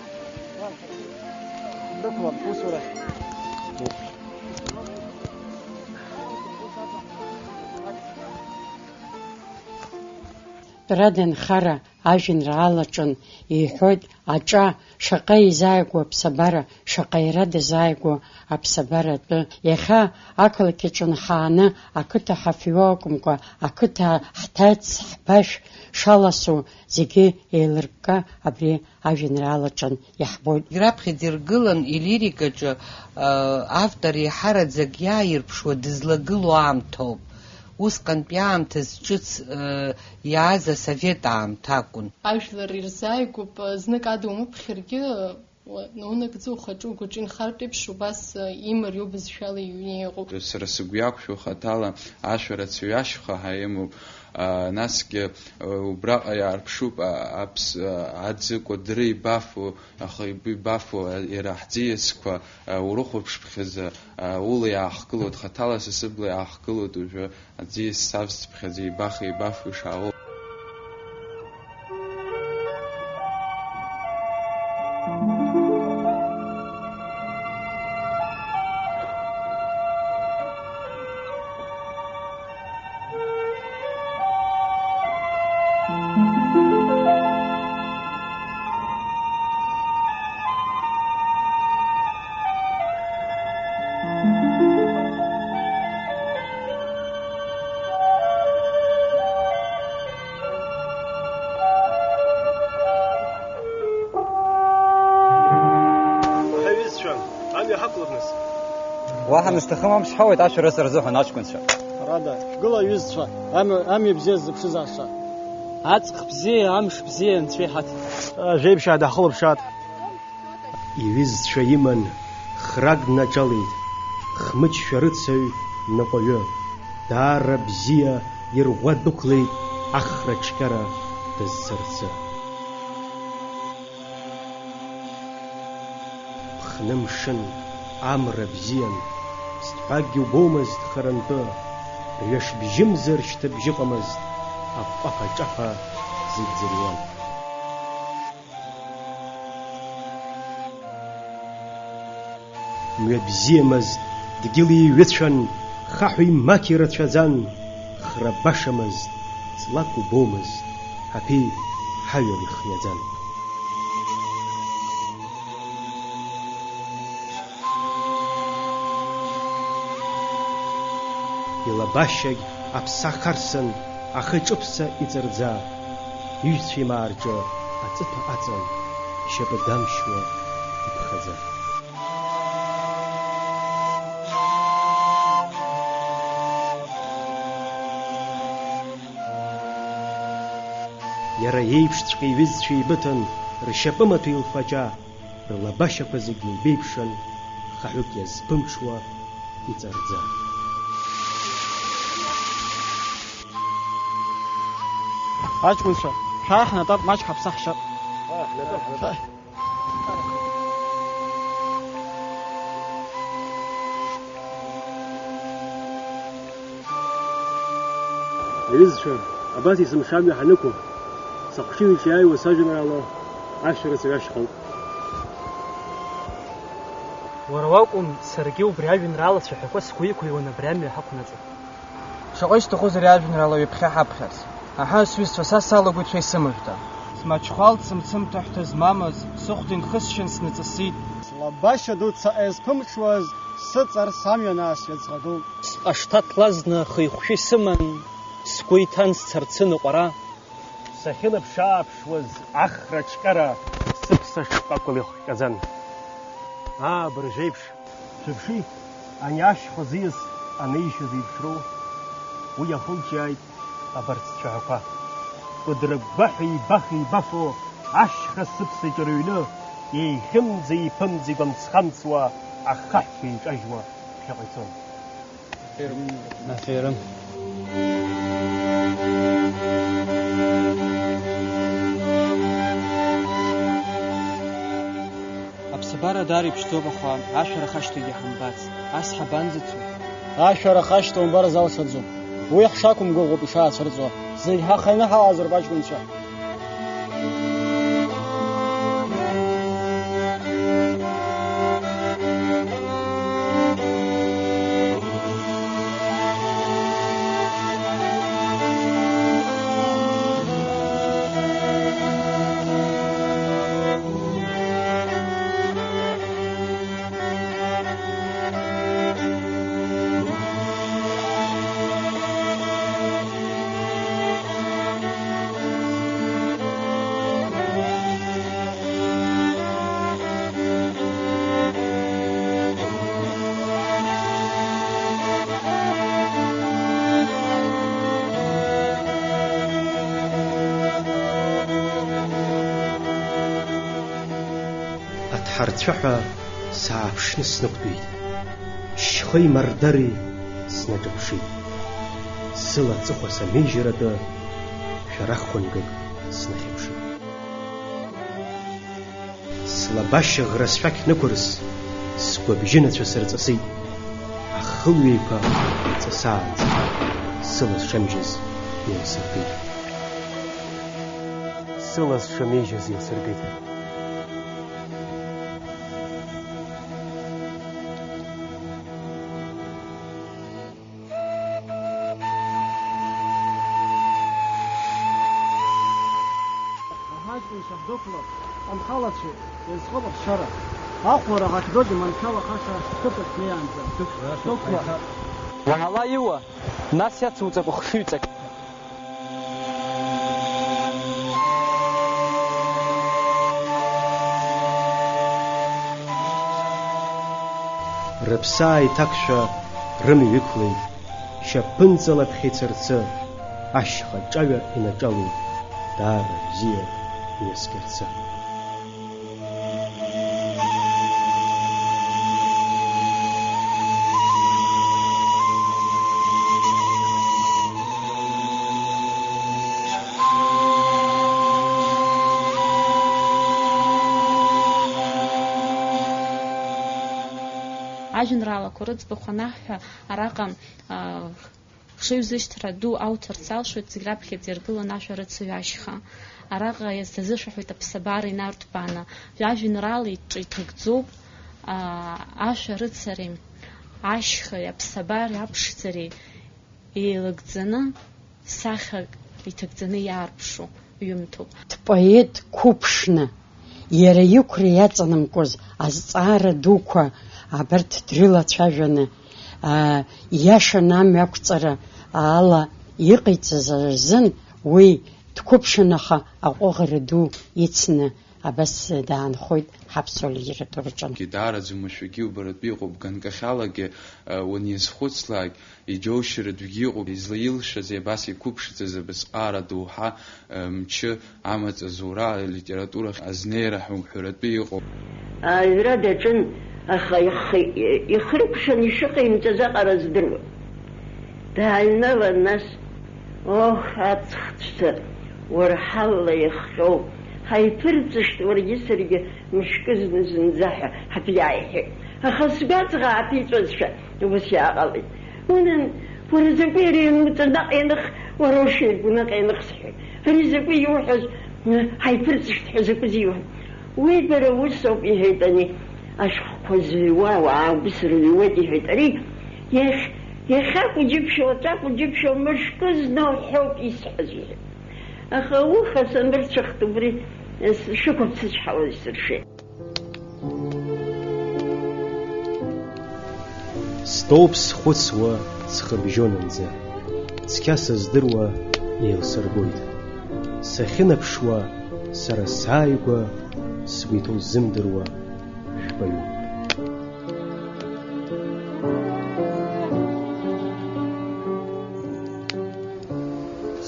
Дықәлап, усурахь. Тәарада анхара ажәеинраалаҿын иҳәоит аҿа шаҟа изааигәоу аԥсабара, шаҟа иара дазааигәоу аԥсабара атәы. Иахьа ақалақь аҿы нхааны ақыҭа ҳафҩы акәымкәа, ақыҭа ҳҭац, ҳбашә шаласу зегьы еилыркка абри ажәеинраалаҿын иаҳбоит. Раԥхьаӡа иргылан илирикаҿы, э, автор еиҳараӡак иааирԥшуа дызлагылоу аамҭоуп. Усҟантәи аамҭаз ҿыц, э, иааз асовет аамҭа акәын. Ажәлар ирзааигәоуп, знык ада умыԥхьаргьы, уа-, наунагӡа ухаҿы угәаҿы инхартә еиԥш убас, э, имариоу бызшәала иҩны иҟоуп. Сара сыгәы иақәшәо хаҭала ашәарацаҩ ашьха ҳәа имоуп. А, насгьы, э, убраҟа иаарԥшуп, а, аԥс-, а, аӡы кәадыры ибафо, аха игәы ибафо, а, иара ҳӡиасқәа, а, урыхәаԥшԥхьаӡа, а, ула иаахгылоит, хаҭала са сыбла иаахгылоит уажәы, аӡиас савсцыԥхьаӡа еибах-еибафо ишаауоу. Аха, аҩызцәа, амҩа ҳақәлап нас. Уаҳа мышҭахым амш ҳауеит, ашәарыцара рзыҳәан аҷкәынцәа. Ҳәарада, шәгыла аҩызцәа, амҩа, амҩа бзиа ззыԥшыз аша. Аҵх бзиа, амш бзиа Анцәа иҳаҭ. Жәеиԥшьаа даҳхылаԥшааит. Иҩызцәа иман, храк днаҿалеит, хмыҷ шәарыцаҩ ныҟәаҩы, даара бзиа ирӷәӷәа дәықәлеит ахра ҿҟьара дызцарцы. Ԥхны мшын, амра бзиан, сҭәҳәакгьы убомызт харантәы, рҩаш бжьымзар шьҭыбжь ыҟамызт, аҟәҟәаҳәа аҿаԥа зегь ӡырҩуан. Мҩа бзиамызт, дгьыли ҩыцәан, хаҳәи мақьи рацәаӡан, хра башамызт, ҵлак убомызт, ҳаԥеи ҳаҩын ихиаӡан. Илабашьагь аԥса харсын, ахы ҿыԥса иҵарӡа, иҩцәа имаа рҿы аҵыҭәа аҵан, шьапы дамшьуа иԥхаӡа. Иара иеиԥшҵәҟьа иҩызцәа еибыҭан, ршьапымаҭәа илфаҷа, рлабашьақәа зегь неибеиԥшын, хаҳәык иазԥымҽуа, иҵарӡа. Аҷкәынцәа, шәааи ҳнатәап, маҷк ҳаԥсы ҳшьап. Аҩызцәа, абас есымша амҩа ҳанықәу, сыхшыҩ иҿиааиуа сажәеинраала ашәарыцаҩ ашьхауп. Уара уакәым, саргьы убри ажәеинраала цәаҳәақәа сгәы иқәыҩуан абри амҩа ҳақәнаҵ. Шаҟа исҭахузеи ари ажәеинраала ҩаԥхьа ҳаԥхьарц. Аҳа, сҩызцәа, са салагоит шәа исымажәта. Смаҽхәалт сымцымҭа ҳәҭа змамыз, сыхәда инхысшьын снаҵысит. Слабашьа ду цаҟьа иазԥымҽуаз, сыҵар самҩан аасҩа ӡӷадоуп. Сҟашҭа ҭлазны хы-ихәшәы исыман, сгәы иҭан сцарцы ныҟәара. Сахьынаԥш-ааԥшуаз ахра ҿҟьара сыԥса шкәакәала ихҟьаӡан. Аа, абыржәеиԥш, шәыԥши, ани ашьха ӡиас анеишьа зеиԥшроу, уи иахылҿиааит абарҭ цәаҳәақәа. Кәыдры-гәгәаҳәа еибах-еибафо ашьха сыԥса иҿырҩны, еихьымӡа-еиԥымӡа игәамҵ-хамҵуа ахаҳәқәа еиҿажьуа ԥхьаҟа ицон. Аферым. Аԥсабара даара иԥшӡоуп, аха ашәара хашҭуагьы ҳамбац. Ас ҳабанӡацо? Ашәара хашҭа умбар залшаӡом. Уи ҳшақәымгәыӷуп ишаацәырҵуа. Зегь ҳаханы ҳаҟазароуп, аҷкәынцәа. Аҭҳарцәаҳәа сааԥшны снықәтәеит. Шьхеи мардари снаҿаԥшит. Сыла аҵыхәа самеижьыр атәы шәарах хәынгак снахьыԥшит. Слабашьа ӷрасшәақь нықәырс, сгәабжьынацәа сырҵысит. Ахылҩеиқәа ҵысаанӡа сыла сшамжьыз еилсыргеит. Сыла сшамеижьыз еилсыргеит. Аҳаҷкәынцәа ҳдәықәлап, анхалацәеи, иазхоуп ахшара. Ахәлара ҳахьӡогьы маншәала хаша ҳҭыԥахь ҳнеиаанӡа. Дәықәла. Уаала иуа, нас иацуҵап хшыҩҵак. Рыԥсы ааиҭакшәа рымҩа иқәлеит, шьапынҵала ԥхьа ицарцы, ашьха ҿаҩа инаҿалеит, даара бзиа инаскьарцы. Ажәеинраалақәа рыӡбахә анаҳҳәа, араҟа, аа, Хшыҩзышьҭра ду ауҭарц алшоит, зегь раԥхьаӡа иргылан ашәарыцаҩ ашьха. Араҟа иазазышәаҳәоит аԥсабара инарҭбааны, жәажәеинраала иҿы иҭагӡоуп, аа, ашәарыцареи, ашьхеи, аԥсабареи, аԥшӡареи еилагӡаны, сахьак иҭагӡаны иаарԥшу ҩымҭоуп. Дпоет қәыԥшны, иара иқәра иаҵанамкуаз азҵаара дуқәа абарҭ дрылацәажәаны, аа, иашаны амҩақәҵара ала иҟаиҵаз рзын уи дқәыԥшын, аха аҟәыӷара ду ицны Абас даанхоит ҳаԥсуа литератураҿы. Даараӡа уамашәагьы убаратәы иҟоуп, ганкахьалагьы, э, уаниазхәыцлак, иџьоушьаратәгьы иҟоуп, излаилшазеи абас иқәыԥшӡаз абасҟаара доуҳа, э, мчы амаҵ азура алитературахь азнеира ҳәа уҳәаратәы иҟоуп. Аҩра даҿын, аха ихы, ихыркәшан ишыҟаимҵаз аҟара здыруан. Дааҩналан нас, оҳ, аҵхцәа, уарҳалла ихҟьоу, ҳаиԥырҵышт уаргьы саргьы мышкызны зынӡа ҳәа ҳаԥиааиҳәеит. Аха сгәаҵӷа ааԥиҵәазшәа ус иааҟалеит. Унан, уара закәи ари иануҵа наҟ ианых, уара ушеибгоу наҟ ианых сҳәеит. Ари закәи иуҳәаз, ҳаиԥырҵышт ҳәа закәызеи иуҳәаз? Уи бара ус ауп, иҳәеит ани, ашәҟәқәа зыҩуа, ауаа убыс рыҩуеит, иҳәеит. Ари иахь, иахьакәу џьыбшьо, уаҵәакәу џьыбшьо, мышкызны уҳәоуп исҳәаз, иҳәеит. Аха ауха санырцәахт убри, сшықәыԥсычҳауа исыршеит. Стәоуп схәыцуа ҵхыбжьонынӡа, цқьа сыздыруа еилсыргоит. Сахьынаԥшуа, сара сааигәа сгәы иҭоу ззымдыруа жәпаҩуп.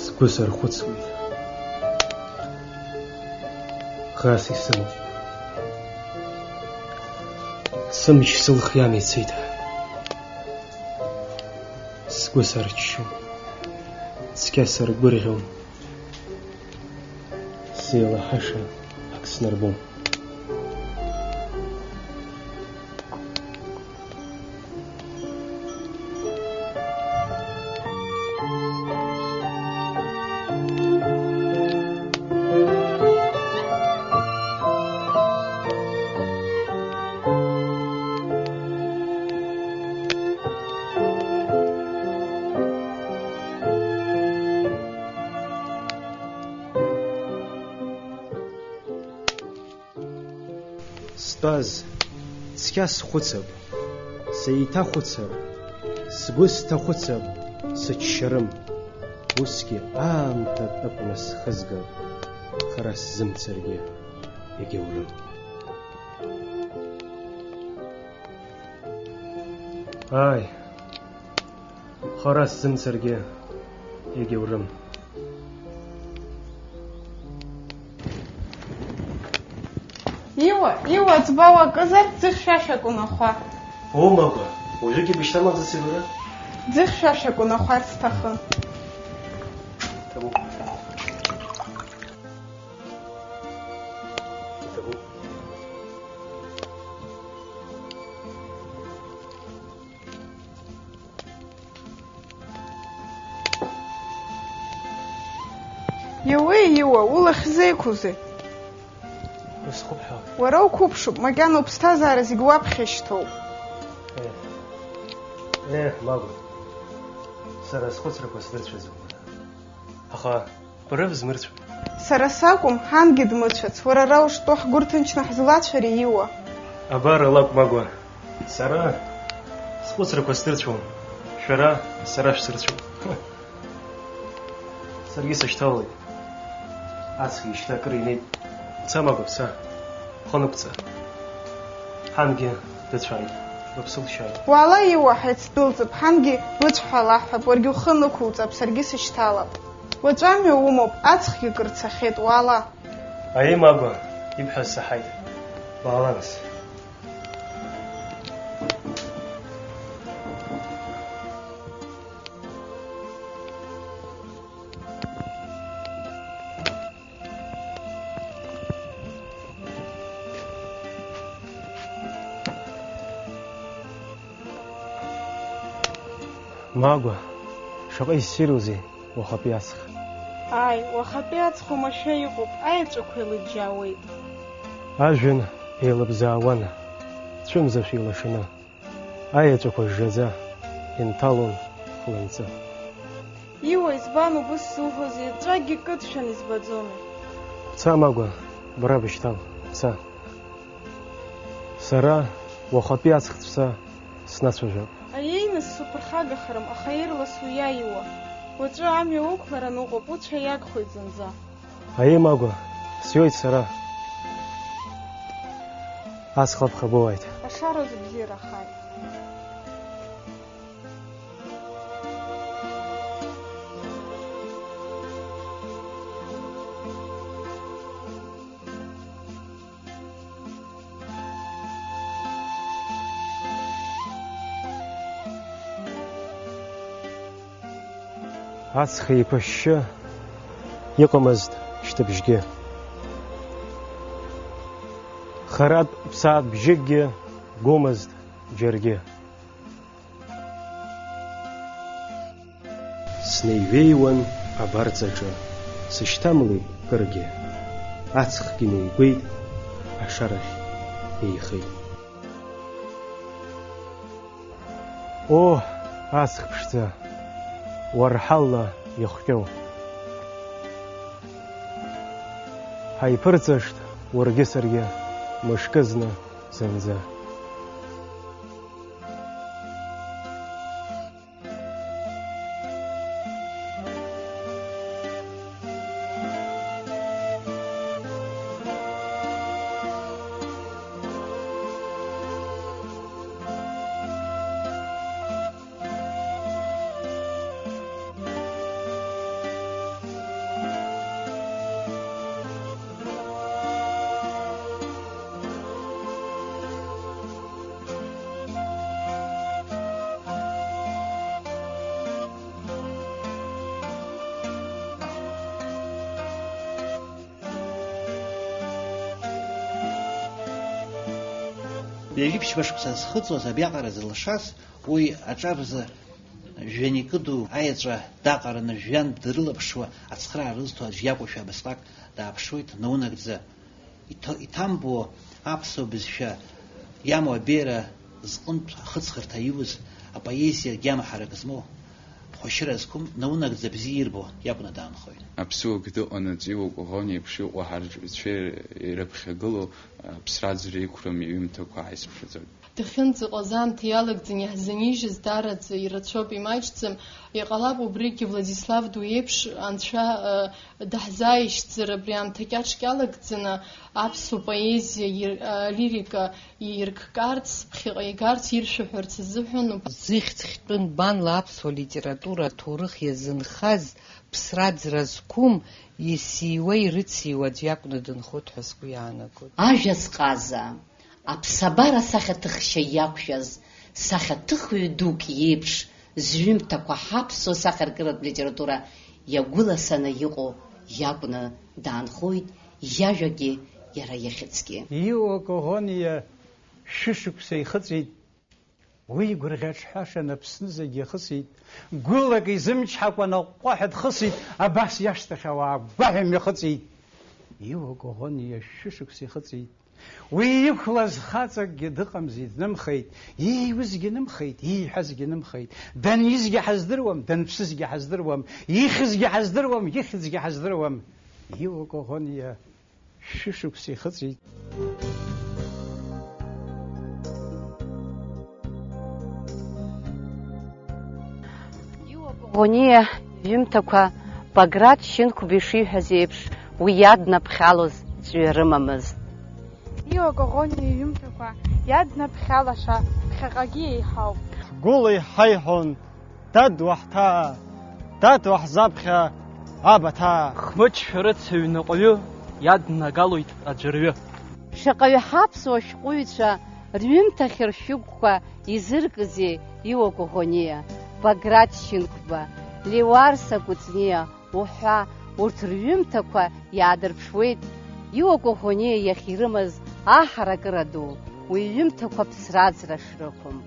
Сгәы сархәыцуеит. Хас исымоуп. Сымч сылхиан ицеит. Сгәы сарччон. Цқьа саргәырӷьон. Сеилаҳаша ак снарбом. Стәаз, цқьа схәыцып, сеиҭахәыцып, сгәы сҭахәыцып, сыччарым. Усгьы аамҭа акәны схызгап, хара сзымцаргьы егьаурым. Ааи, хара сзымцаргьы егьаурым. Иуа, иуа, аӡба уакызар, ӡыхьшәашәак унахәа. Оумакәа, уажәыгьы бышьҭамлаӡаци бара? Ӡыхьшәашәак унахәарц сҭахын. Ҭабуп. Иҭабуп. Иауеи, Иуа, улахь зеиқәузеи? Узхәыԥхьои? Уара уқәыԥшуп, макьана уԥсҭазаара зегь уаԥхьа ишьҭоуп. Еҳ, еҳ, Магәа, сара схәыцрақәа сдырцәаӡом. Аха Бара бызмырцәо. Сара сакәым, ҳангьы дмыцәац, уара ара уштәоу ҳгәы рҭынчны ҳзлацәари, Иуа? Абар алакә, Магәа, сара схәыцрақәа сдырцәом, шәара сара шәсырцәом. Саргьы сышьҭалоит. Ацгьы шьҭа акыр инеит. Бца, Магәа, бца. Бхы нықәҵа. Ҳангьы дыцәааит, лыԥсы лшьааит. Уаала, Иуа, ҳаицдәылҵып, ҳангьы лыцәҳа лаҳҳәап, уаргьы ухы нықәуҵап, саргьы сышьҭалап. Уаҵәы амҩа умоуп, аҵхгьы кыр цахьеит, уаала. Аиеи, Магәа, ибҳәаз саҳаит. Уаала нас. Магәа, шаҟа иссирузеи уахатәи аҵх? Ааи, уахатәи аҵх уамашәа иҟоуп, аеҵәақәа еилыџьџьаауеит. Ажәҩан еилыбзаауан, цәымзашәа илашаны. Аеҵәақәа жжаӡа инҭалон хланҵы. Иуа, избан убыс зуҳәоз, еҵәагьы кыдшәан избаӡомеи? Бца, Магәа, бара бышьҭал, бца. Сара уахатәи аҵхҵәца снацәажәап. Аиеи, нас суԥырхагахарым, аха ирласу иаиуа. Уаҵәы амҩа уқәларан уҟоуп, уцәа иагхоит зынӡа. Аиеи, Магәа, сиоит сара. Аҵх аԥхьа боуааит. Ашара зыбзиарахааит. Аҵх еиқәышьшьы иҟамызт шьҭыбжьгьы. Харатә ԥсаатә бжьыкгьы гомызт џьаргьы. Снеиҩеиуан абарҵаҿы, сышьҭамлеит кыргьы. Аҵхгьы неигәеит, ашарахь еихеит. О, аҵх ԥшӡа, уарҳалла иахҟьоу! Ҳаиԥырҵышт уаргьы саргьы мышкызны зынӡа. Ҩажәи ԥшьба шықәса зхыҵуаз абиаҟара зылшаз, уи аҿарзы жәҩан икыду аеҵәа даҟараны, жәҩан дырылаԥшуа, ацхыраара рызҭо аӡә иакәушәа абасҟак дааԥшуеит, наунагӡа иҭо-, иҭамбо аԥсуа бызшәа иамоу абеиара зҟынтә ахыҵхырҭа иуз, апоезиа гьама ҳарак змоу, ԥхашьара зқәым, наунагӡа бзиа ирбо иакәны даанхоит. Аԥсуак дыҟанаҵ, иуа Коӷониа еиԥш иҟоу ҳарҿиаҩцәа ирыԥхьагылоу аԥсра аӡәыр иқәрым иҩымҭақәа ааизԥшыҵәоит. Дахьынӡаҟаз аамҭа иалагӡаны иаҳзынижьыз даараӡа ирацәоуп, имаҷӡам. Иҟалап, убригьы Владислав Ду иеиԥш анцәа, э, даҳзааишьҭзар, абри аамҭа кьаҿк иалагӡаны аԥсуа поезиа ир-, э, алирика ирккарц, ԥхьаҟа игарц, иршәаҳәарц азыҳәан. Зыхьӡ хьтәы нбанла аԥсуа литература аҭоурых иазынхаз, ԥсра-ӡра зқәым, исиуа-ирыциуа аӡә иакәны дынхоит ҳәа сгәы иаанагоит. Ажәа зҟаза, аԥсабара сахьаҭыхшьа иақәшәаз, сахьаҭыхҩы дук иеиԥш, зҩымҭақәа ҳаԥсуа сахьаркыратә литература иагәыласаны иҟоу иакәны даанхоит иажәагьы иара иахьыцгьы. Иуа Коӷониа шәышықәса ихыҵит. Уи игәырӷьаҿҳәаша Аԥсны зегь иахысит, гәылак изымчҳакәа наҟәҟәаҳәа дхысит, абас иашҭахь ауаа гәаҳәа имҩахыҵит. Иуа Коӷониа шәышықәса ихыҵит. Уи иқәлаз хаҵакгьы дыҟамзи, днымхеит, ииузгьы нымхеит, ииҳәазгьы нымхеит, данизгьы ҳаздыруам, данԥсызгьы ҳаздыруам, ихьызгьы ҳаздыруам, ихьӡгьы ҳаздыруам. Иуа Коӷониа шәышықәса ихыҵит. Иуа Коӷониа иҩымҭақәа Баграт Шьынқәба ишиҳәаз еиԥш, уи иаднаԥхьалоз ҵҩа рымамызт. Иуа Коӷониа иҩымҭақәа иаднаԥхьалаша ԥхьаҟагьы еиҳауп. Гәыла иҳаиҳәон, дад уаҳҭаа, дад уаҳзаԥхьа, абаҭаа. Хмыҷ шәарыцаҩ наҟәаҩы иаднагалоит аӡәырҩы. Шаҟаҩы ҳаԥсуа шәҟәыҩҩцәа рҩымҭа хьыршәыгәқәа изыркызеи Иуа Коӷониа, Баграт Шьынқәба, Леуарса Кәыҵниа уҳәа, урҭ рҩымҭақәа иаадырԥшуеит Иуа Коӷониа иахь ирымаз аҳаракыра ду, уи иҩымҭақәа ԥсра-ӡра шрықәым.